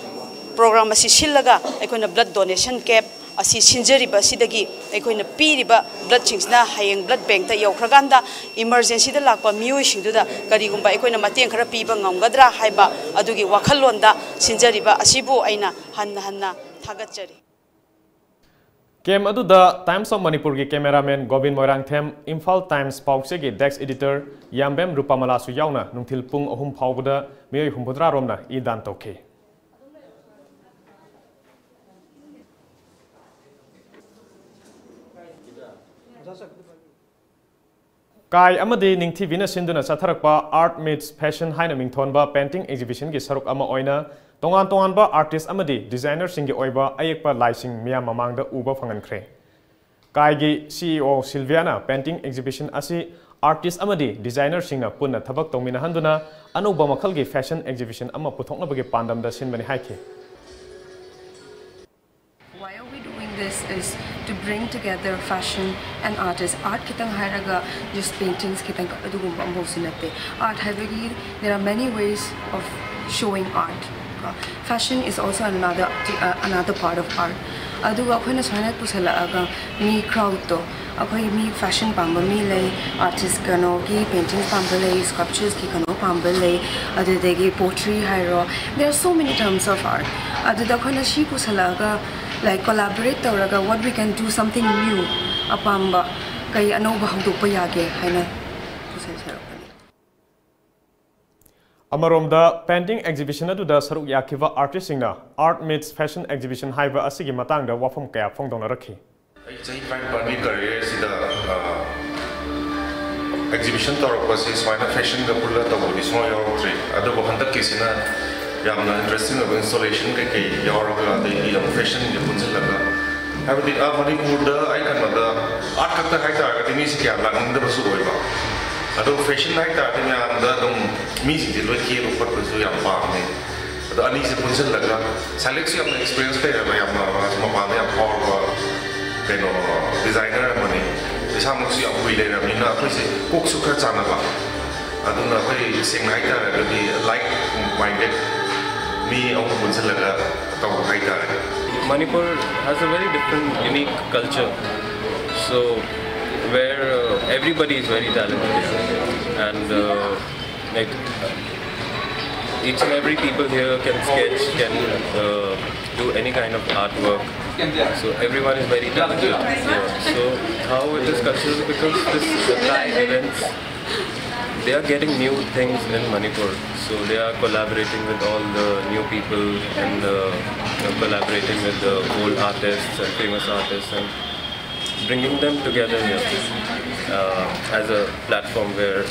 program ꯑꯁꯤ ꯁꯤꯜꯂꯒ ꯑꯩꯈꯣꯏꯅ blood donation camp ꯑꯁꯤ ꯁꯤꯟꯖꯔꯤꯕ ꯑꯁꯤꯗꯒꯤ ꯑꯩꯈꯣꯏꯅ ꯄꯤꯔꯤꯕ bloodꯁꯤꯡꯁꯤꯅ ꯍꯌꯦꯡ blood bankꯇ ꯌꯧꯈ꯭ꯔꯀꯥꯟꯗ emergencyꯗ ꯂꯥꯛꯄ ꯃꯤꯑꯣꯏꯁꯤꯡꯗꯨꯗ ꯀꯔꯤꯒꯨꯝꯕ ꯑꯩꯈꯣꯏꯅ ꯃꯇꯦꯡ ꯈꯔ ꯄꯤꯕ ꯉꯝꯒꯗ꯭ꯔꯥ ꯍꯥꯏꯕ ꯑꯗꯨꯒꯤ ꯋꯥꯈꯜꯂꯣꯟꯗ ꯁꯤꯟꯖꯔꯤꯕ ꯑꯁꯤꯕꯨ ꯑꯩꯅ ꯍꯟꯅ ꯍꯟꯅ ꯊꯥꯒꯠꯆꯔꯤ꯫ ꯀꯦꯝꯞ ꯑꯗꯨꯗ Times of Manipurꯒꯤ cameraman Gobin Moirangthem, Imphal Times ꯄꯥꯎꯆꯦꯒꯤ desk editor ꯌꯥꯝꯕꯦꯝ ꯔꯨꯄꯥꯃꯂꯥꯁꯨ ꯌꯥꯎꯅ ꯅꯨꯡꯊꯤꯜ ꯄꯨꯡ ꯑꯍꯨꯝ ꯐꯥꯎꯕꯗ ꯃꯤꯑꯣꯏ ꯍꯨꯝꯐꯨꯇꯔꯥ ꯔꯣꯝꯅ ꯏ ꯗꯥꯟ ꯇꯧꯈꯤ꯫ ꯀꯥꯏ ꯑꯃꯗꯤ ꯅꯤꯡꯊꯤꯕꯤꯅ ꯁꯤꯟꯗꯨꯅ ꯆꯠꯊꯔꯛꯄ Art Meets Fashion ꯍꯥꯏꯅ ꯃꯤꯡꯊꯣꯟꯕ painting exhibitionꯒꯤ ꯁꯔꯨꯛ ꯑꯃ ꯑꯣꯏꯅ ꯇꯣꯉꯥꯟ ꯇꯣꯉꯥꯟꯕ artist ꯑꯃꯗꯤ designerꯁꯤꯡꯒꯤ ꯑꯣꯏꯕ ꯑꯌꯦꯛꯄ ꯂꯥꯏꯁꯤꯡ ꯃꯤꯌꯥꯝ ꯃꯃꯥꯡꯗ ꯎꯕ ꯐꯪꯍꯟꯈ꯭ꯔꯦ꯫ ꯀꯥꯏꯒꯤ CEO ꯁꯤꯜꯚꯤꯌꯥꯅ painting exhibition ꯑꯁꯤ artist ꯑꯃꯗꯤ designerꯁꯤꯡꯅ ꯄꯨꯟꯅ ꯊꯕꯛ ꯇꯧꯃꯤꯟꯅꯍꯟꯗꯨꯅ ꯑꯅꯧꯕ ꯃꯈꯜꯒꯤ fashion exhibition ꯑꯃ ꯄꯨꯊꯣꯛꯅꯕꯒꯤ ꯄꯥꯟꯗꯝꯗ ꯁꯤꯟꯕꯅꯤ ꯍꯥꯏꯈꯤ꯫ Why are we doing this is to bring together fashion and artists. Art ꯈꯤꯇꯪ ꯍꯥꯏꯔꯒ just paintings ꯈꯤꯇꯪ ꯑꯗꯨꯒꯨꯝꯕ ꯑꯃꯐꯥꯎꯁꯨ ꯅꯠꯇꯦ꯫ Art ꯍꯥꯏꯕꯒꯤ there are many ways of showing art. Fashion is also another, uh, another part of art. ꯑꯗꯨꯒ ꯑꯩꯈꯣꯏꯅ ꯁꯨꯃꯥꯏꯅ ꯄꯨꯁꯜꯂꯛꯑꯒ ꯃꯤ crowdꯇꯣ, ꯑꯩꯈꯣꯏ ꯃꯤ fashion ꯄꯥꯝꯕ ꯃꯤ ꯂꯩ, artist ꯀꯩꯅꯣꯒꯤ paintings ꯄꯥꯝꯕ ꯂꯩ, sculpturesꯀꯤ ꯀꯩꯅꯣ ꯄꯥꯝꯕ ꯂꯩ, ꯑꯗꯨꯗꯒꯤ poetry ꯍꯥꯏꯔꯣ, there are so many terms of art. ꯑꯗꯨꯗ ꯑꯩꯈꯣꯏꯅ ꯁꯤ ꯄꯨꯁꯜꯂꯛꯑꯒ, like, collaborate ꯇꯧꯔꯒ what we can do something new, ꯑꯄꯥꯝꯕ ꯀꯩ ꯑꯅꯧꯕ ꯍꯧꯗꯣꯛꯄ ꯌꯥꯒꯦ ꯍꯥꯏꯅ ꯄꯨꯁꯜꯂꯛꯄꯅꯤ꯫ ꯑꯃꯔꯣꯝꯗ painting exhibition ꯑꯗꯨꯗ ꯁꯔꯨꯛ ꯌꯥꯈꯤꯕ artistꯁꯤꯡꯅ Art Meets Fashion exhibition ꯍꯥꯏꯕ ꯑꯁꯤꯒꯤ ꯃꯇꯥꯡꯗ ꯋꯥꯐꯝ ꯀꯌꯥ ꯐꯣꯡꯗꯣꯛꯅꯔꯛꯈꯤ꯫ ꯑꯩ ꯆꯍꯤ ꯇꯔꯥꯅꯤꯄꯥꯟꯒꯤ career ꯑꯁꯤꯗ, ꯑ, ꯑꯦꯛꯖꯤꯕꯤꯁꯟ ꯇꯧꯔꯛꯄꯁꯤ ꯁꯨꯃꯥꯏꯅ ꯐꯦꯁꯟꯒ ꯄꯨꯜꯂ ꯇꯧꯕꯗꯤ ꯁꯨꯡꯌꯥꯎ ꯌꯥꯎꯔꯛꯇ꯭ꯔꯤ꯫ ꯑꯗꯨꯕꯨ ꯍꯟꯗꯛꯀꯤꯁꯤꯅ ꯌꯥꯝꯅ ꯏꯟꯇꯔꯦꯁꯇꯤꯡ ꯑꯣꯏꯕ ꯏꯟꯁꯇꯣꯂꯦꯁꯟ ꯀꯩꯀꯩ ꯌꯥꯎꯔꯒ, ꯑꯗꯩꯗꯤ ꯑꯃꯨꯛ ꯐꯦꯁꯟꯒ ꯄꯨꯟꯁꯤꯜꯂꯒ, ꯍꯥꯏꯕꯗꯤ, ꯑ, ꯃꯅꯤꯄꯨꯔꯗ ꯑꯩ ꯀꯩꯅꯣꯗ ꯑꯥꯔꯠ ꯈꯛꯇ ꯍꯥꯏꯇꯥꯔꯒꯗꯤ ꯃꯤꯁꯤ ꯀꯌꯥ ꯂꯥꯛꯅꯤꯡꯗꯕꯁꯨ ꯑꯣꯏꯕ꯫ ꯑꯗꯣ ꯐꯦꯁꯟ ꯍꯥꯏꯇꯥꯔꯗꯤ ꯃꯌꯥꯝꯗ ꯑꯗꯨꯝ ꯃꯤꯁꯤꯡꯁꯦ ꯂꯣꯏ ꯀꯦꯕ ꯈꯣꯠꯄꯁꯨ ꯌꯥꯝ ꯄꯥꯝꯃꯦ꯫ ꯑꯗꯣ ꯑꯅꯤꯁꯦ ꯄꯨꯟꯁꯤꯜꯂꯒ, ꯁꯥꯂꯤꯛꯁꯨ ꯌꯥꯝꯅ ꯑꯦꯛꯁꯄꯤꯔꯤꯌꯦꯟꯁ ꯂꯩꯔꯕ, ꯌꯥꯝꯅ ꯃꯄꯥꯟꯗ ꯌꯥꯝ ꯐꯥꯎꯔꯕ ꯀꯩꯅꯣ ꯗꯤꯖꯥꯏꯅꯔ ꯑꯃꯅꯤ꯫ ꯏꯁꯥꯃꯛꯁꯨ ꯌꯥꯝ ꯀꯨꯏ ꯂꯩꯔꯕꯅꯤꯅ ꯑꯩꯈꯣꯏꯁꯦ ꯀꯣꯛꯁꯨ ꯈꯔ ꯆꯥꯟꯅꯕ꯫ ꯑꯗꯨꯅ ꯑꯩꯈꯣꯏ ꯁꯦꯡꯅ ꯍꯥꯏꯇꯥꯔꯒꯗꯤ ꯂꯥꯏꯛ ꯃꯥꯏꯟꯗꯦꯠ ꯃꯤ ꯑꯍꯨꯝ ꯄꯨꯟꯁꯤꯜꯂꯒ ꯇꯧꯕ ꯍꯥꯏꯇꯥꯔꯦ꯫ Manipur has a very different, unique culture. So, where uh, everybody is very talented, and uh, like each and every people here can sketch, can uh, do any kind of artwork. So everyone is very talented here. So how it is cultural, because this uh, Thai events, they are getting new things in Manipur. So they are collaborating with all the new people and uh, collaborating with the old artists and famous artists and bringing them together here uh, as a platform where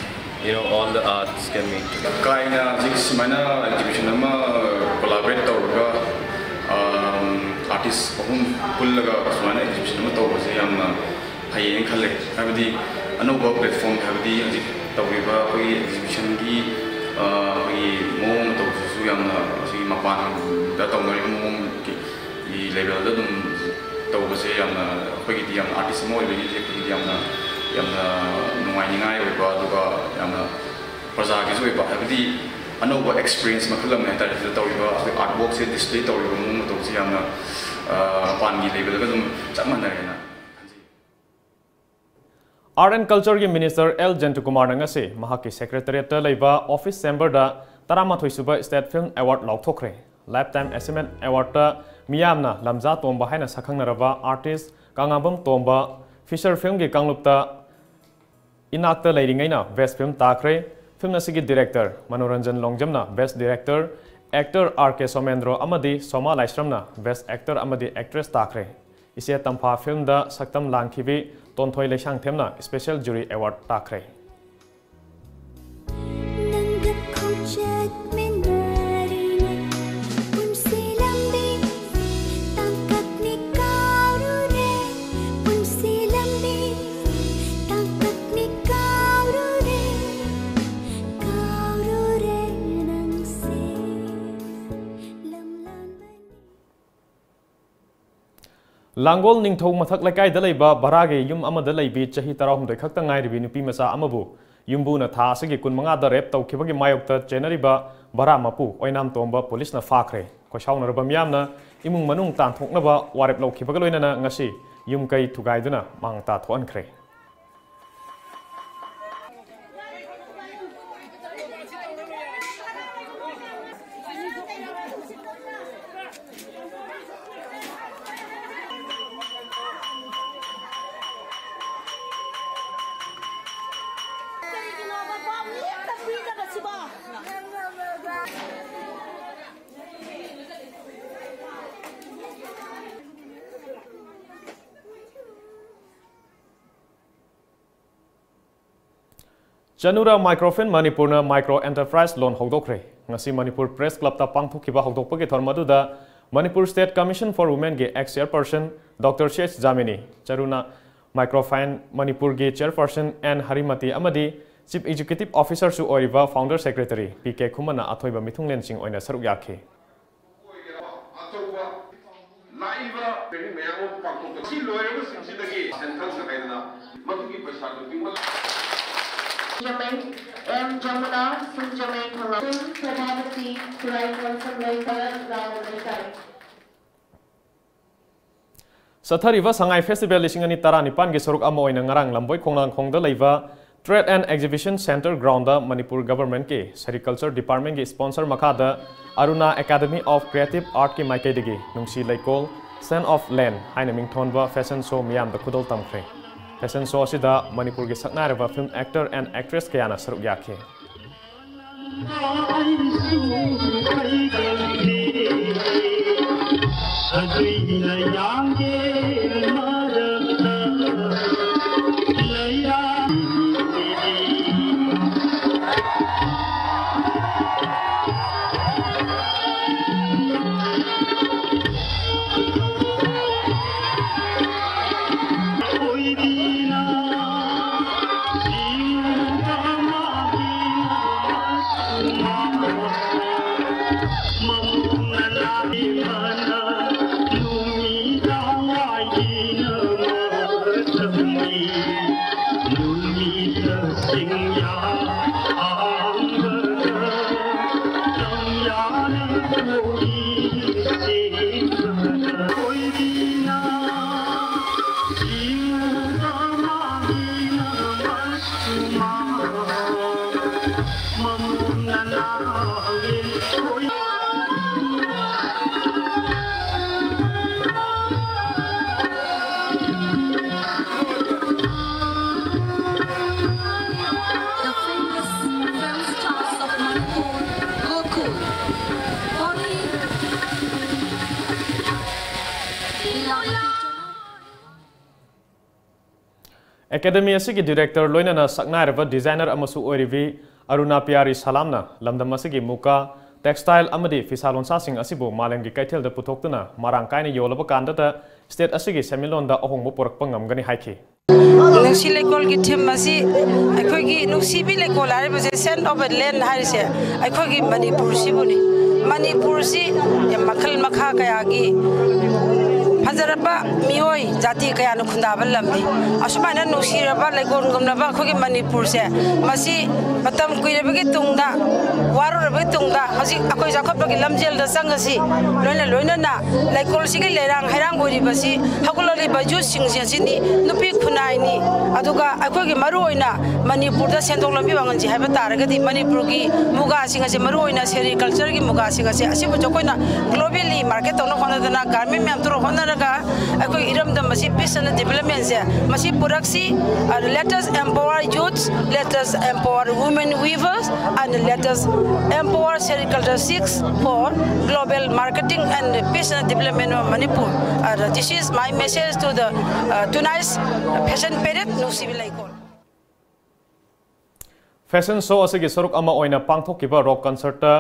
you know all the arts can meet together. ꯀꯥꯏꯅ ꯍꯧꯖꯤꯛ ꯁꯨꯃꯥꯏꯅ exhibition ꯑꯃ collaborate ꯇꯧꯔꯒ artist ꯑꯍꯨꯝ ꯄꯨꯜꯂꯒ ꯁꯨꯃꯥꯏꯅ exhibition ꯑꯃ ꯇꯧꯕꯁꯦ ꯌꯥꯝꯅ ꯐꯩꯌꯦꯅ ꯈꯜꯂꯦ꯫ ꯍꯥꯏꯕꯗꯤ ꯑꯅꯧꯕ ꯄ꯭ꯂꯦꯠꯐꯣꯝ, ꯍꯥꯏꯕꯗꯤ ꯍꯧꯖꯤꯛ ꯇꯧꯔꯤꯕ ꯑꯩꯈꯣꯏꯒꯤ ꯑꯦꯛꯖꯤꯕꯤꯁꯟꯒꯤ ꯑꯩꯈꯣꯏꯒꯤ ꯃꯑꯣꯡ ꯃꯇꯧꯁꯤꯁꯨ ꯌꯥꯝꯅ ꯉꯁꯤꯒꯤ ꯃꯄꯥꯟꯗ ꯇꯧꯅꯔꯤꯕ ꯃꯑꯣꯡꯒꯤ ꯂꯦꯕꯦꯜꯗ ꯑꯗꯨꯝ ꯇꯧꯕꯁꯦ ꯌꯥꯝꯅ, ꯑꯩꯈꯣꯏꯒꯤꯗꯤ ꯌꯥꯝꯅ, ꯑꯥꯔꯇꯤꯁ ꯑꯃ ꯑꯣꯏꯕꯒꯤꯗꯤ ꯑꯩꯈꯣꯏꯒꯤꯗꯤ ꯌꯥꯝꯅ, ꯌꯥꯝꯅ ꯅꯨꯡꯉꯥꯏꯅꯤꯡꯉꯥꯏ ꯑꯣꯏꯕ, ꯑꯗꯨꯒ ꯌꯥꯝꯅ ꯄ꯭ꯔꯖꯥꯒꯤꯁꯨ ꯑꯣꯏꯕ, ꯍꯥꯏꯕꯗꯤ ꯑꯅꯧꯕ ꯑꯦꯛꯁꯄꯤꯔꯤꯌꯦꯟꯁ ꯃꯈꯜ ꯑꯃꯅꯤ ꯍꯥꯏꯇꯥꯔꯦ꯫ ꯁꯤꯗ ꯇꯧꯔꯤꯕ ꯑꯩꯈꯣꯏ ꯑꯥꯔꯠ ꯋꯥꯔꯛꯁꯦ ꯗꯤꯁꯄ꯭ꯂꯦ ꯇꯧꯔꯤꯕ ꯃꯑꯣꯡ ꯃꯇꯧꯁꯦ ꯌꯥꯝꯅ, ꯑ, ꯃꯄꯥꯟꯒꯤ ꯂꯦꯕꯦꯜꯒ ꯑꯗꯨꯝ ꯆꯞ ꯃꯥꯟꯅꯔꯦꯅ ꯈꯟꯖꯩ꯫ Art and Culture ꯒꯤ ꯃꯤꯅꯤꯁꯇꯔ ꯑꯦꯜ ꯖꯌꯟꯇꯀꯨꯃꯥꯔꯅ ꯉꯁꯤ ꯃꯍꯥꯛꯀꯤ ꯁꯦꯀ꯭ꯔꯦꯇꯔꯤꯌꯦꯠꯇ ꯂꯩꯕ ꯑꯣꯐꯤꯁ ꯆꯦꯝꯕꯔꯗ ꯇꯔꯥꯃꯥꯊꯣꯏ ꯁꯨꯕ ꯁ꯭ꯇꯦꯠ ꯐꯤꯜꯝ ꯑꯦꯋꯥꯔꯗ ꯂꯥꯎꯊꯣꯛꯈ꯭ꯔꯦ꯫ ꯂꯥꯏꯐ ꯇꯥꯏꯝ ꯑꯦꯆꯤꯞꯃꯦꯟꯠ ꯑꯦꯋꯥꯔꯗꯇ ꯃꯤꯌꯥꯝꯅ ꯂꯝꯖꯥ ꯇꯣꯝꯕ ꯍꯥꯏꯅ ꯁꯛꯈꯪꯅꯔꯕ ꯑꯥꯔꯇꯤꯁ ꯀꯪꯂꯥꯕꯝ ꯇꯣꯝꯕ ꯐꯤꯆꯔ ꯐꯤꯜꯝꯒꯤ ꯀꯥꯡꯂꯨꯞꯇ ꯏꯅꯥꯛꯇ ꯂꯩꯔꯤꯉꯩꯅ ꯕꯦꯁ ꯐꯤꯜꯝ ꯇꯥꯈ꯭ꯔꯦ꯫ ꯐꯤꯜꯝ ꯑꯁꯤꯒꯤ ꯗꯤꯔꯦꯛꯇꯔ ꯃꯅꯣꯔꯟꯖꯟ ꯂꯣꯡꯖꯝꯅ ꯕꯦꯁ ꯗꯤꯔꯦꯛꯇꯔ, ꯑꯦꯛꯇꯔ ꯑꯥꯔ ꯀꯦ ꯁꯣꯃꯦꯟꯗ꯭ꯔꯣ ꯑꯃꯗꯤ ꯁꯣꯃꯥ ꯂꯥꯏꯁ꯭ꯔꯝꯅ ꯕꯦꯁ ꯑꯦꯛꯇꯔ ꯑꯃꯗꯤ ꯑꯦꯛꯇ꯭ꯔꯦꯁ ꯇꯥꯈ꯭ꯔꯦ꯫ ꯏꯆꯦ ꯇꯝꯐꯥ ꯐꯤꯜꯝꯗ ꯁꯛꯇꯝ ꯂꯥꯡꯈꯤꯕꯤ ꯇꯣꯟꯊꯣꯏ ꯂꯩꯁꯥꯡꯊꯦꯝꯅ ꯁ꯭ꯄꯦꯁꯦꯜ ꯖꯨꯔꯤ ꯑꯦꯋꯥꯔꯗ ꯇꯥꯈ꯭ꯔꯦ꯫ ꯃꯤꯟꯅꯔꯤꯅꯦ ꯄꯨꯟꯁꯤ ꯂꯝꯕꯤ ꯇꯥꯡꯀꯛꯅꯤ ꯀꯥꯎꯔꯨꯔꯦ ꯄꯨꯟꯁꯤ ꯂꯝꯕꯤ ꯇꯥꯡꯀꯛꯅꯤ ꯀꯥꯎꯔꯨꯔꯦ ꯀꯥꯎꯔꯨꯔꯦ ꯅꯪꯁꯦ ꯂꯝꯂꯥꯟꯕꯅꯤ꯫ ꯂꯥꯡꯒꯣꯜ ꯅꯤꯡꯊꯧ ꯃꯊꯛ ꯂꯩꯀꯥꯏꯗ ꯂꯩꯕ ꯚꯔꯥꯒꯤ ꯌꯨꯝ ꯑꯃꯗ ꯂꯩꯕꯤ ꯆꯍꯤ ꯇꯔꯥꯍꯨꯝꯗꯣꯏ ꯈꯛꯇ ꯉꯥꯏꯔꯤꯕꯤ ꯅꯨꯄꯤ ꯃꯆꯥ ꯑꯃꯕꯨ ꯌꯨꯝꯕꯨꯅ ꯊꯥ ꯑꯁꯤꯒꯤ ꯀꯨꯟꯃꯉꯥꯗ ꯔꯦꯞ ꯇꯧꯈꯤꯕꯒꯤ ꯃꯥꯌꯣꯛꯇ ꯆꯦꯟꯅꯔꯤꯕ ꯚꯔꯥ ꯃꯄꯨ ꯑꯣꯏꯅꯥꯝ ꯇꯣꯝꯕ ꯄꯨꯂꯤꯁꯅ ꯐꯥꯈ꯭ꯔꯦ꯫ ꯈꯣꯏꯁꯥꯎꯅꯔꯕ ꯃꯤꯌꯥꯝꯅ ꯏꯃꯨꯡ ꯃꯅꯨꯡ ꯇꯥꯟꯊꯣꯛꯅꯕ ꯋꯥꯔꯦꯞ ꯂꯧꯈꯤꯕꯒ ꯂꯣꯏꯅꯅ ꯉꯁꯤ ꯌꯨꯝ ꯀꯩ ꯊꯨꯒꯥꯏꯗꯨꯅ ꯃꯥꯡ ꯇꯥꯊꯣꯛꯍꯟꯈ꯭ꯔꯦ꯫ ꯆꯅꯨꯔꯥ ꯃꯥꯏꯀ꯭ꯔꯣꯐꯤꯟ ꯃꯅꯤꯄꯨꯔꯅ ꯃꯥꯏꯀ꯭ꯔꯣ ꯑꯦꯟꯇꯔꯄ꯭ꯔꯥꯏꯁ ꯂꯣꯟ ꯍꯧꯗꯣꯛꯈ꯭ꯔꯦ꯫ ꯉꯁꯤ ꯃꯅꯤꯄꯨꯔ ꯄ꯭ꯔꯦꯁ ꯀ꯭ꯂꯕꯇ ꯄꯥꯡꯊꯣꯛꯈꯤꯕ ꯍꯧꯗꯣꯛꯄꯒꯤ ꯊꯧꯔꯝ ꯑꯗꯨꯗ ꯃꯅꯤꯄꯨꯔ ꯁ꯭ꯇꯦꯠ ꯀꯃꯤꯁꯟ ꯐꯣꯔ ꯋꯨꯃꯦꯟꯒꯤ ex chairperson doctor C S ꯖꯥꯃꯤꯅꯤ, ꯆꯔꯨꯅꯥ ꯃꯥꯏꯀ꯭ꯔꯣꯐꯥꯏꯟ ꯃꯅꯤꯄꯨꯔꯒꯤ ꯆꯤꯌꯔꯄꯔꯁꯟ ꯑꯦꯟ ꯍꯔꯤꯃꯇꯤ ꯑꯃꯗꯤ ꯆꯤꯐ ꯑꯦꯛꯖꯤꯀ꯭ꯌꯨꯇꯤꯚ ꯑꯣꯐꯤꯁꯔꯁꯨ ꯑꯣꯏꯔꯤꯕ ꯐꯥꯎꯟꯗꯔ ꯁꯦꯀ꯭ꯔꯦꯇꯔꯤ ꯄꯤ ꯀꯦ ꯈꯨꯃꯟꯅ ꯑꯊꯣꯏꯕ ꯃꯤꯊꯨꯡꯂꯦꯟꯁꯤꯡ ꯑꯣꯏꯅ ꯁꯔꯨꯛ ꯌꯥꯈꯤ꯫ ꯑꯆꯧꯕ ꯂꯥꯛꯏꯕ ꯃꯌꯥꯝ ꯑꯃ ꯄꯥꯡꯊꯣꯛꯇ ꯁꯤ ꯂꯣꯏꯔꯕꯁꯤꯡꯁꯤꯗꯒꯤ ꯁꯦꯟꯊꯪꯗ ꯍꯥꯏꯗꯅ ꯃꯗꯨꯒꯤ ꯄꯩꯁꯥꯗꯨ ꯄꯤꯡꯕ ꯁꯤꯡꯖꯃꯩ, ꯑꯦꯝ ꯖꯃꯨꯅꯥ, ꯁꯤꯡꯖꯃꯩ ꯈꯨꯡꯒꯪ, ꯁꯚꯥꯄꯇꯤ ꯈꯨꯔꯥꯏ ꯀꯣꯟꯁꯝ ꯂꯩꯀꯥꯏ, ꯂꯥꯎ ꯂꯩꯀꯥꯏ꯫ ꯆꯠꯊꯔꯤꯕ ꯁꯉꯥꯏ ꯐꯦꯁꯇꯤꯚꯦꯜ ꯂꯤꯁꯤꯡ ꯑꯅꯤ ꯇꯔꯥꯅꯤꯄꯥꯟꯒꯤ ꯁꯔꯨꯛ ꯑꯃ ꯑꯣꯏꯅ ꯉꯔꯥꯡ ꯂꯝꯕꯣꯏ ꯈꯣꯡꯅꯥꯡꯈꯣꯡꯗ ꯂꯩꯕ Trade and Exhibition Centre groundꯗ ꯃꯅꯤꯄꯨꯔ ꯒꯚꯔꯟꯃꯦꯟꯠꯀꯤ ꯁꯦꯔꯤꯀꯜꯆꯔ ꯗꯤꯄꯥꯔꯠꯃꯦꯟꯠꯀꯤ ꯁ꯭ꯄꯣꯟꯁꯔ ꯃꯈꯥꯗ Aruna Academy of Creative Artꯀꯤ ꯃꯥꯏꯀꯩꯗꯒꯤ ꯅꯨꯡꯁꯤ ꯂꯩꯀꯣꯜ Scent of Land ꯍꯥꯏꯅ ꯃꯤꯡꯊꯣꯟꯕ ꯐꯦꯁꯟ ꯁꯣ ꯃꯤꯌꯥꯝꯗ ꯈꯨꯗꯣꯜ ꯇꯝꯈ꯭ꯔꯦ꯫ ꯐꯦꯁꯟ ꯁꯣ ꯑꯁꯤꯗ ꯃꯅꯤꯄꯨꯔꯒꯤ ꯁꯛꯅꯥꯏꯔꯕ film actor and actress ꯀꯌꯥꯅ ꯁꯔꯨꯛ ꯌꯥꯈꯤ꯫ The famous film stars of Manipur, Gokul, Bonnie, Leela. Academy ꯑꯁꯤꯒꯤ ꯗꯤꯔꯦꯛꯇꯔ ꯂꯣꯏꯅꯅ ꯁꯛꯅꯥꯏꯔꯕ ꯗꯤꯖꯥꯏꯅꯔ ꯑꯃꯁꯨ ꯑꯣꯏꯔꯤꯕꯤ ꯑꯔꯨꯅꯥ ꯄꯤꯌꯥꯔꯤ ꯁꯂꯥꯝꯅ ꯂꯝꯗꯝ ꯑꯁꯤꯒꯤ ꯃꯨꯀꯥ, ꯇꯦꯛꯁꯇꯥꯏꯜ ꯑꯃꯗꯤ ꯐꯤꯁꯥ ꯂꯣꯟꯁꯥꯁꯤꯡ ꯑꯁꯤꯕꯨ ꯃꯥꯂꯦꯝꯒꯤ ꯀꯩꯊꯦꯜꯗ ꯄꯨꯊꯣꯛꯇꯨꯅ ꯃꯔꯥꯡ ꯀꯥꯏꯅ ꯌꯣꯜꯂꯕ ꯀꯥꯟꯗꯇ ꯁ꯭ꯇꯦꯠ ꯑꯁꯤꯒꯤ ꯁꯦꯟꯃꯤꯠꯂꯣꯟꯗ ꯑꯍꯣꯡꯕ ꯄꯨꯔꯛꯄ ꯉꯝꯒꯅꯤ ꯍꯥꯏꯈꯤ꯫ ꯅꯨꯡꯁꯤ ꯂꯩꯀꯣꯜꯒꯤ ꯊꯤꯝ ꯑꯁꯤ ꯑꯩꯈꯣꯏꯒꯤ ꯅꯨꯡꯁꯤꯕꯤ ꯂꯩꯀꯣꯜ ꯍꯥꯏꯔꯤꯕꯁꯦ, Scent of a Land ꯍꯥꯏꯔꯤꯁꯦ ꯑꯩꯈꯣꯏꯒꯤ ꯃꯅꯤꯄꯨꯔꯁꯤꯕꯨꯅꯤ꯫ ꯃꯅꯤꯄꯨꯔꯁꯤ ꯌꯥꯝ ꯃꯈꯜ ꯃꯈꯥ ꯀꯌꯥꯒꯤ ꯐꯖꯔꯕ ꯃꯤꯑꯣꯏ ꯖꯥꯇꯤ ꯀꯌꯥꯅ ꯈꯨꯟꯗꯥꯕ ꯂꯝꯅꯤ꯫ ꯑꯁꯨꯃꯥꯏꯅ ꯅꯨꯡꯁꯤꯔꯕ ꯂꯩꯀꯣꯜꯒꯨꯝꯂꯕ ꯑꯩꯈꯣꯏꯒꯤ ꯃꯅꯤꯄꯨꯔꯁꯦ, ꯃꯁꯤ ꯃꯇꯝ ꯀꯨꯏꯔꯕꯒꯤ ꯇꯨꯡꯗ, ꯋꯥꯔꯨꯔꯕꯒꯤ ꯇꯨꯡꯗ ꯍꯧꯖꯤꯛ ꯑꯩꯈꯣꯏ ꯆꯥꯎꯈꯠꯄꯒꯤ ꯂꯝꯖꯦꯜꯗ ꯆꯪꯉꯁꯤ꯫ ꯂꯣꯏꯅ ꯂꯣꯏꯅꯅ ꯂꯩꯀꯣꯜꯁꯤꯒꯤ ꯂꯩꯔꯥꯡ ꯍꯩꯔꯥꯡ ꯑꯣꯏꯔꯤꯕꯁꯤ ꯍꯧꯒꯠꯂꯛꯂꯤꯕ ꯌꯨꯠꯁꯤꯡꯁꯦ ꯑꯁꯤꯅꯤ, ꯅꯨꯄꯤ ꯈꯨꯟꯅꯥꯏꯅꯤ꯫ ꯑꯗꯨꯒ ꯑꯩꯈꯣꯏꯒꯤ ꯃꯔꯨꯑꯣꯏꯅ ꯃꯅꯤꯄꯨꯔꯗ ꯁꯦꯟꯊꯣꯛ ꯂꯝꯕꯤ ꯋꯥꯡꯍꯟꯁꯤ ꯍꯥꯏꯕ ꯇꯥꯔꯒꯗꯤ ꯃꯅꯤꯄꯨꯔꯒꯤ ꯃꯨꯒꯥꯁꯤꯡ ꯑꯁꯦ, ꯃꯔꯨꯑꯣꯏꯅ ꯁꯦꯔꯤꯀꯜꯆꯔꯒꯤ ꯃꯨꯒꯥꯁꯤꯡ ꯑꯁꯦ, ꯑꯁꯤꯕꯨꯁꯨ ꯑꯩꯈꯣꯏꯅ globally market ꯇꯧꯅꯕ ꯍꯣꯠꯅꯗꯅ, ꯒꯥꯔꯃꯦꯟ ꯃꯌꯥꯝ ꯊꯣꯛꯂꯛ ꯍꯣꯠꯅꯔꯒ ꯑꯩꯈꯣꯏ ꯏꯔꯝꯗꯝ ꯑꯁꯤ peace and development ꯁꯦ ꯃꯁꯤ ꯄꯨꯔꯛꯁꯤ꯫ Uh, let us empower youth, let us empower women weavers, and let us empower sericulture six for global marketing and peace and development of Manipur. Uh, this is my message to the, uh, tonight's fashion parade, ꯅꯨꯡꯁꯤꯕꯤ ꯂꯩꯀꯣꯜ꯫ Fashion ꯁꯣ ꯑꯁꯤꯒꯤ ꯁꯔꯨꯛ ꯑꯃ ꯑꯣꯏꯅ ꯄꯥꯡꯊꯣꯛꯈꯤꯕ rock ꯀꯟꯁꯔꯠꯇ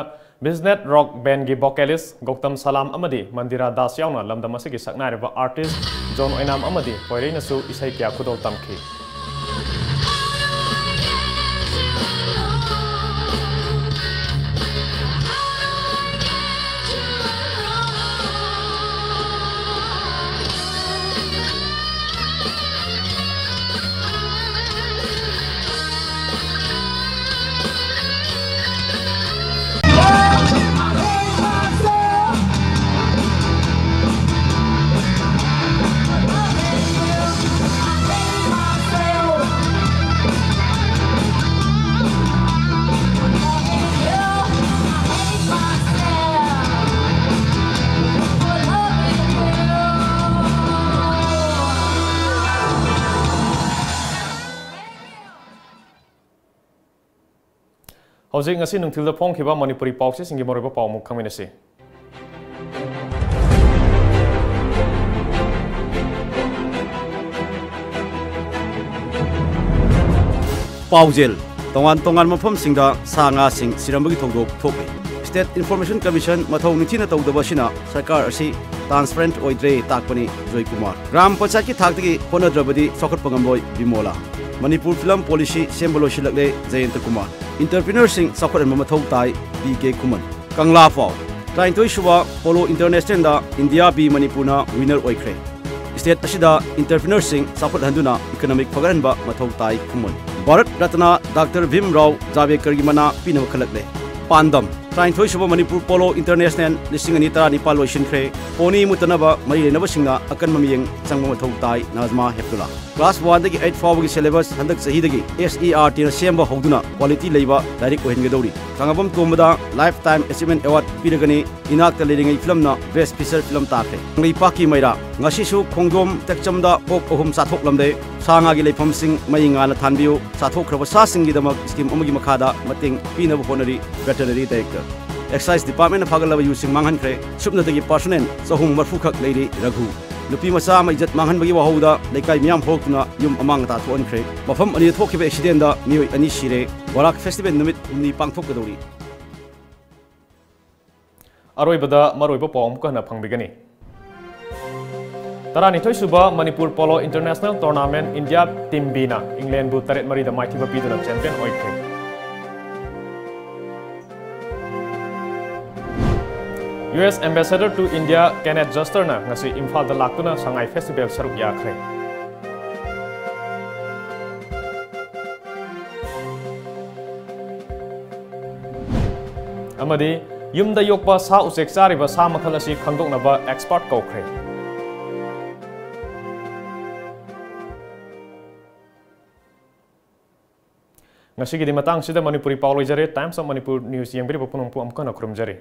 ꯕꯤꯖꯅꯦꯠ rock ꯕꯦꯟꯒꯤ ꯚꯣꯀꯦꯂꯤꯁ Gautam ꯁꯂꯥꯝ ꯑꯃꯗꯤ ꯃꯟꯗꯤꯔꯥ ꯗꯥꯁ ꯌꯥꯎꯅ ꯂꯝꯗꯝ ꯑꯁꯤꯒꯤ ꯁꯛꯅꯥꯏꯔꯕ ꯑꯥꯔꯇꯤꯁ ꯖꯣꯟ ꯑꯣꯏꯅꯥꯝ ꯑꯃꯗꯤ ꯄꯣꯏꯔꯩꯅꯁꯨ ꯏꯁꯩ ꯀꯌꯥ ꯈꯨꯗꯣꯜ ꯇꯝꯈꯤ꯫ ꯍꯧꯖꯤꯛ ꯉꯁꯤ ꯅꯨꯡꯊꯤꯜꯗ ꯐꯣꯡꯈꯤꯕ ꯃꯅꯤꯄꯨꯔꯤ ꯄꯥꯎꯆꯦꯁꯤꯡꯒꯤ ꯃꯔꯨꯑꯣꯏꯕ ꯄꯥꯎ ꯑꯃꯨꯛ ꯈꯪꯃꯤꯟꯅꯁꯤ꯫ ꯄꯥꯎꯖꯦꯜ: ꯇꯣꯉꯥꯟ ꯇꯣꯉꯥꯟꯕ ꯃꯐꯝꯁꯤꯡꯗ ꯁꯥ ꯉꯥꯁꯤꯡ ꯁꯤꯔꯝꯕꯒꯤ ꯊꯧꯗꯣꯛ ꯊꯣꯛꯂꯤ꯫ State Information Commission ꯃꯊꯧ ꯅꯤꯡꯊꯤꯅ ꯇꯧꯗꯕ ꯑꯁꯤꯅ ꯁꯔꯀꯥꯔ ꯑꯁꯤ transparent ꯑꯣꯏꯗ꯭ꯔꯦ ꯇꯥꯛꯄꯅꯤ ꯖꯣꯏꯀꯨꯃꯥꯔ꯫ ꯒ꯭ꯔꯥꯝ ꯄꯟꯆꯥꯌꯠꯀꯤ ꯊꯥꯛꯇꯒꯤ ꯍꯣꯠꯅꯗ꯭ꯔꯕꯗꯤ ꯆꯥꯎꯈꯠꯄ ꯉꯝꯂꯣꯏ ꯕꯤꯃꯣꯂꯥ꯫ ꯃꯅꯤꯄꯨꯔ ꯐꯤꯂꯝ ꯄꯣꯂꯤꯁꯤ ꯁꯦꯝꯕ ꯂꯣꯏꯁꯤꯜꯂꯛꯂꯦ ꯖꯌꯟꯇ ꯀꯨꯃꯥꯔ꯫ Entrepreneurꯁꯤꯡ ꯆꯥꯎꯈꯠꯍꯟꯕ ꯃꯊꯧ ꯇꯥꯏ ꯄꯤ ꯀꯦ ꯈꯨꯃꯟ꯫ ꯀꯪꯂꯥ ꯄꯥꯎ: ꯇꯔꯥꯅꯤꯊꯣꯏ ꯁꯨꯕ ꯄꯣꯂꯣ ꯏꯟꯇꯔꯅꯦꯁꯅꯦꯜꯗ ꯏꯟꯗꯤꯌꯥ ꯕꯤ ꯃꯅꯤꯄꯨꯔꯅ winner ꯑꯣꯏꯈ꯭ꯔꯦ꯫ State ꯑꯁꯤꯗ entrepreneurꯁꯤꯡ ꯆꯥꯎꯈꯠꯍꯟꯗꯨꯅ economic ꯐꯒꯠꯍꯟꯕ ꯃꯊꯧ ꯇꯥꯏ ꯈꯨꯃꯟ꯫ ꯚꯥꯔꯠ ꯔꯠꯅ ꯗꯥꯛꯇꯔ ꯚꯤꯝ ꯔꯥꯎ ꯖꯥꯕꯦꯀꯔꯒꯤ ꯃꯅꯥ ꯄꯤꯅꯕ ꯈꯜꯂꯛꯂꯦ꯫ ꯄꯥꯟꯗꯝ: ꯇꯔꯥꯅꯤꯊꯣꯏ ꯁꯨꯕ ꯃꯅꯤꯄꯨꯔ ꯄꯣꯂꯣ ꯏꯟꯇꯔꯅꯦꯁꯅꯦꯜ ꯂꯤꯁꯤꯡ ꯑꯅꯤ ꯇꯔꯥꯅꯤꯄꯥꯜ ꯂꯣꯏꯁꯤꯟꯈ꯭ꯔꯦ꯫ ꯄꯣꯅꯤ ꯃꯨꯠꯇꯅꯕ ꯃꯔꯤ ꯂꯩꯅꯕꯁꯤꯡꯅ ꯑꯀꯟꯕ ꯃꯤꯠꯌꯦꯡ ꯆꯪꯕ ꯃꯊꯧ ꯇꯥꯏ ꯅꯥꯖꯃꯥ ꯍꯦꯞꯇꯨꯂꯥ꯫ Class one ꯗꯒꯤ eight ꯐꯥꯎꯕꯒꯤ syllabus ꯍꯟꯗꯛ ꯆꯍꯤꯗꯒꯤ S E R Tꯅ ꯁꯦꯝꯕ ꯍꯧꯗꯨꯅ quality ꯂꯩꯕ ꯂꯥꯏꯔꯤꯛ ꯑꯣꯏꯍꯟꯒꯗꯧꯔꯤ꯫ ꯈꯥꯡꯉꯕꯝ ꯇꯣꯝꯕꯗ Lifetime Achievement Award ꯄꯤꯔꯒꯅꯤ꯫ ꯏꯅꯥꯛꯇ ꯂꯩꯔꯤꯉꯩ ꯐꯤꯂꯝꯅ Best Feature Film ꯇꯥꯈ꯭ꯔꯦ꯫ ꯀꯪꯂꯩꯄꯥꯛꯀꯤ ꯃꯩꯔꯥ: ꯉꯁꯤꯁꯨ ꯈꯣꯡꯖꯣꯝ ꯇꯦꯛꯆꯝꯗ ꯑꯣꯛ ꯑꯍꯨꯝ ꯆꯥꯊꯣꯛꯂꯝꯂꯦ꯫ ꯁꯥ ꯉꯥꯒꯤ ꯂꯩꯐꯝꯁꯤꯡ ꯃꯩ ꯉꯥꯟꯅ ꯊꯥꯟꯕꯤꯌꯨ꯫ ꯆꯥꯊꯣꯛꯈ꯭ꯔꯕ ꯁꯥꯁꯤꯡꯒꯤꯗꯃꯛ scheme ꯑꯃꯒꯤ ꯃꯈꯥꯗ ꯃꯇꯦꯡ ꯄꯤꯅꯕ ꯍꯣꯠꯅꯔꯤ Veterinary Director꯫ Excise Departmentꯅ ꯐꯥꯒꯠꯂꯕ ꯌꯨꯁꯤꯡ ꯃꯥꯡꯍꯟꯈ꯭ꯔꯦ꯫ ꯁꯨꯞꯅꯇꯒꯤ percent ꯆꯍꯨꯝ ꯃꯔꯤꯐꯨ ꯈꯛ ꯂꯩꯔꯤ ꯔꯘꯨ꯫ ꯅꯨꯄꯤ ꯃꯆꯥ ꯑꯃ ꯏꯖꯠ ꯃꯥꯡꯍꯟꯕꯒꯤ ꯋꯥꯍꯧꯗ ꯂꯩꯀꯥꯏ ꯃꯤꯌꯥꯝ ꯍꯧꯔꯛꯇꯨꯅ ꯌꯨꯝ ꯑꯃꯥꯡ ꯑꯇꯥ ꯊꯣꯛꯍꯟꯈ꯭ꯔꯦ꯫ ꯃꯐꯝ ꯑꯅꯤꯗ ꯊꯣꯛꯈꯤꯕ accidentꯗ ꯃꯤꯑꯣꯏ ꯑꯅꯤ ꯁꯤꯔꯦ꯫ ꯕꯣꯔꯥꯛ festival ꯅꯨꯃꯤꯠ ꯍꯨꯝꯅꯤ ꯄꯥꯡꯊꯣꯛꯀꯗꯧꯔꯤ꯫ ꯑꯔꯣꯏꯕꯗ ꯃꯔꯨꯑꯣꯏꯕ ꯄꯥꯎ ꯑꯃꯨꯛꯀ ꯍꯟꯅ ꯐꯪꯕꯤꯒꯅꯤ꯫ ꯇꯔꯥꯅꯤꯊꯣꯏ ꯁꯨꯕ Manipur polo international tournament India team ꯕꯤꯅ ꯏꯪꯂꯦꯟꯕꯨ ꯇꯔꯦꯠ ꯃꯔꯤꯗ ꯃꯥꯏꯊꯤꯕ ꯄꯤꯗꯨꯅ ꯆꯦꯝꯄꯤꯌꯟ ꯑꯣꯏꯈ꯭ꯔꯦ꯫ U S Ambassador to India Kenneth Justerꯅ ꯉꯁꯤ ꯏꯝꯐꯥꯜꯗ ꯂꯥꯛꯇꯨꯅ ꯁꯉꯥꯏ ꯐꯦꯁꯇꯤꯚꯦꯜ ꯁꯔꯨꯛ ꯌꯥꯈ꯭ꯔꯦ꯫ ꯑꯃꯗꯤ ꯌꯨꯝꯗ ꯌꯣꯛꯄ ꯁꯥ ꯎꯆꯦꯛ ꯆꯥꯔꯤꯕ ꯁꯥ ꯃꯈꯜ ꯑꯁꯤ ꯈꯪꯗꯣꯛꯅꯕ ꯑꯦꯛꯁꯄꯔꯠ ꯀꯧꯈ꯭ꯔꯦ꯫ ꯉꯁꯤꯒꯤꯗꯤ ꯃꯇꯥꯡꯁꯤꯗ ꯃꯅꯤꯄꯨꯔꯤ ꯄꯥꯎ ꯂꯣꯏꯖꯔꯦ꯫ Times of Manipur News ꯌꯦꯡꯕꯤꯔꯤꯕ ꯄꯨꯝꯅꯃꯛꯄꯨ ꯑꯃꯨꯛ ꯍꯟꯅ ꯈꯨꯔꯨꯝꯖꯔꯤ꯫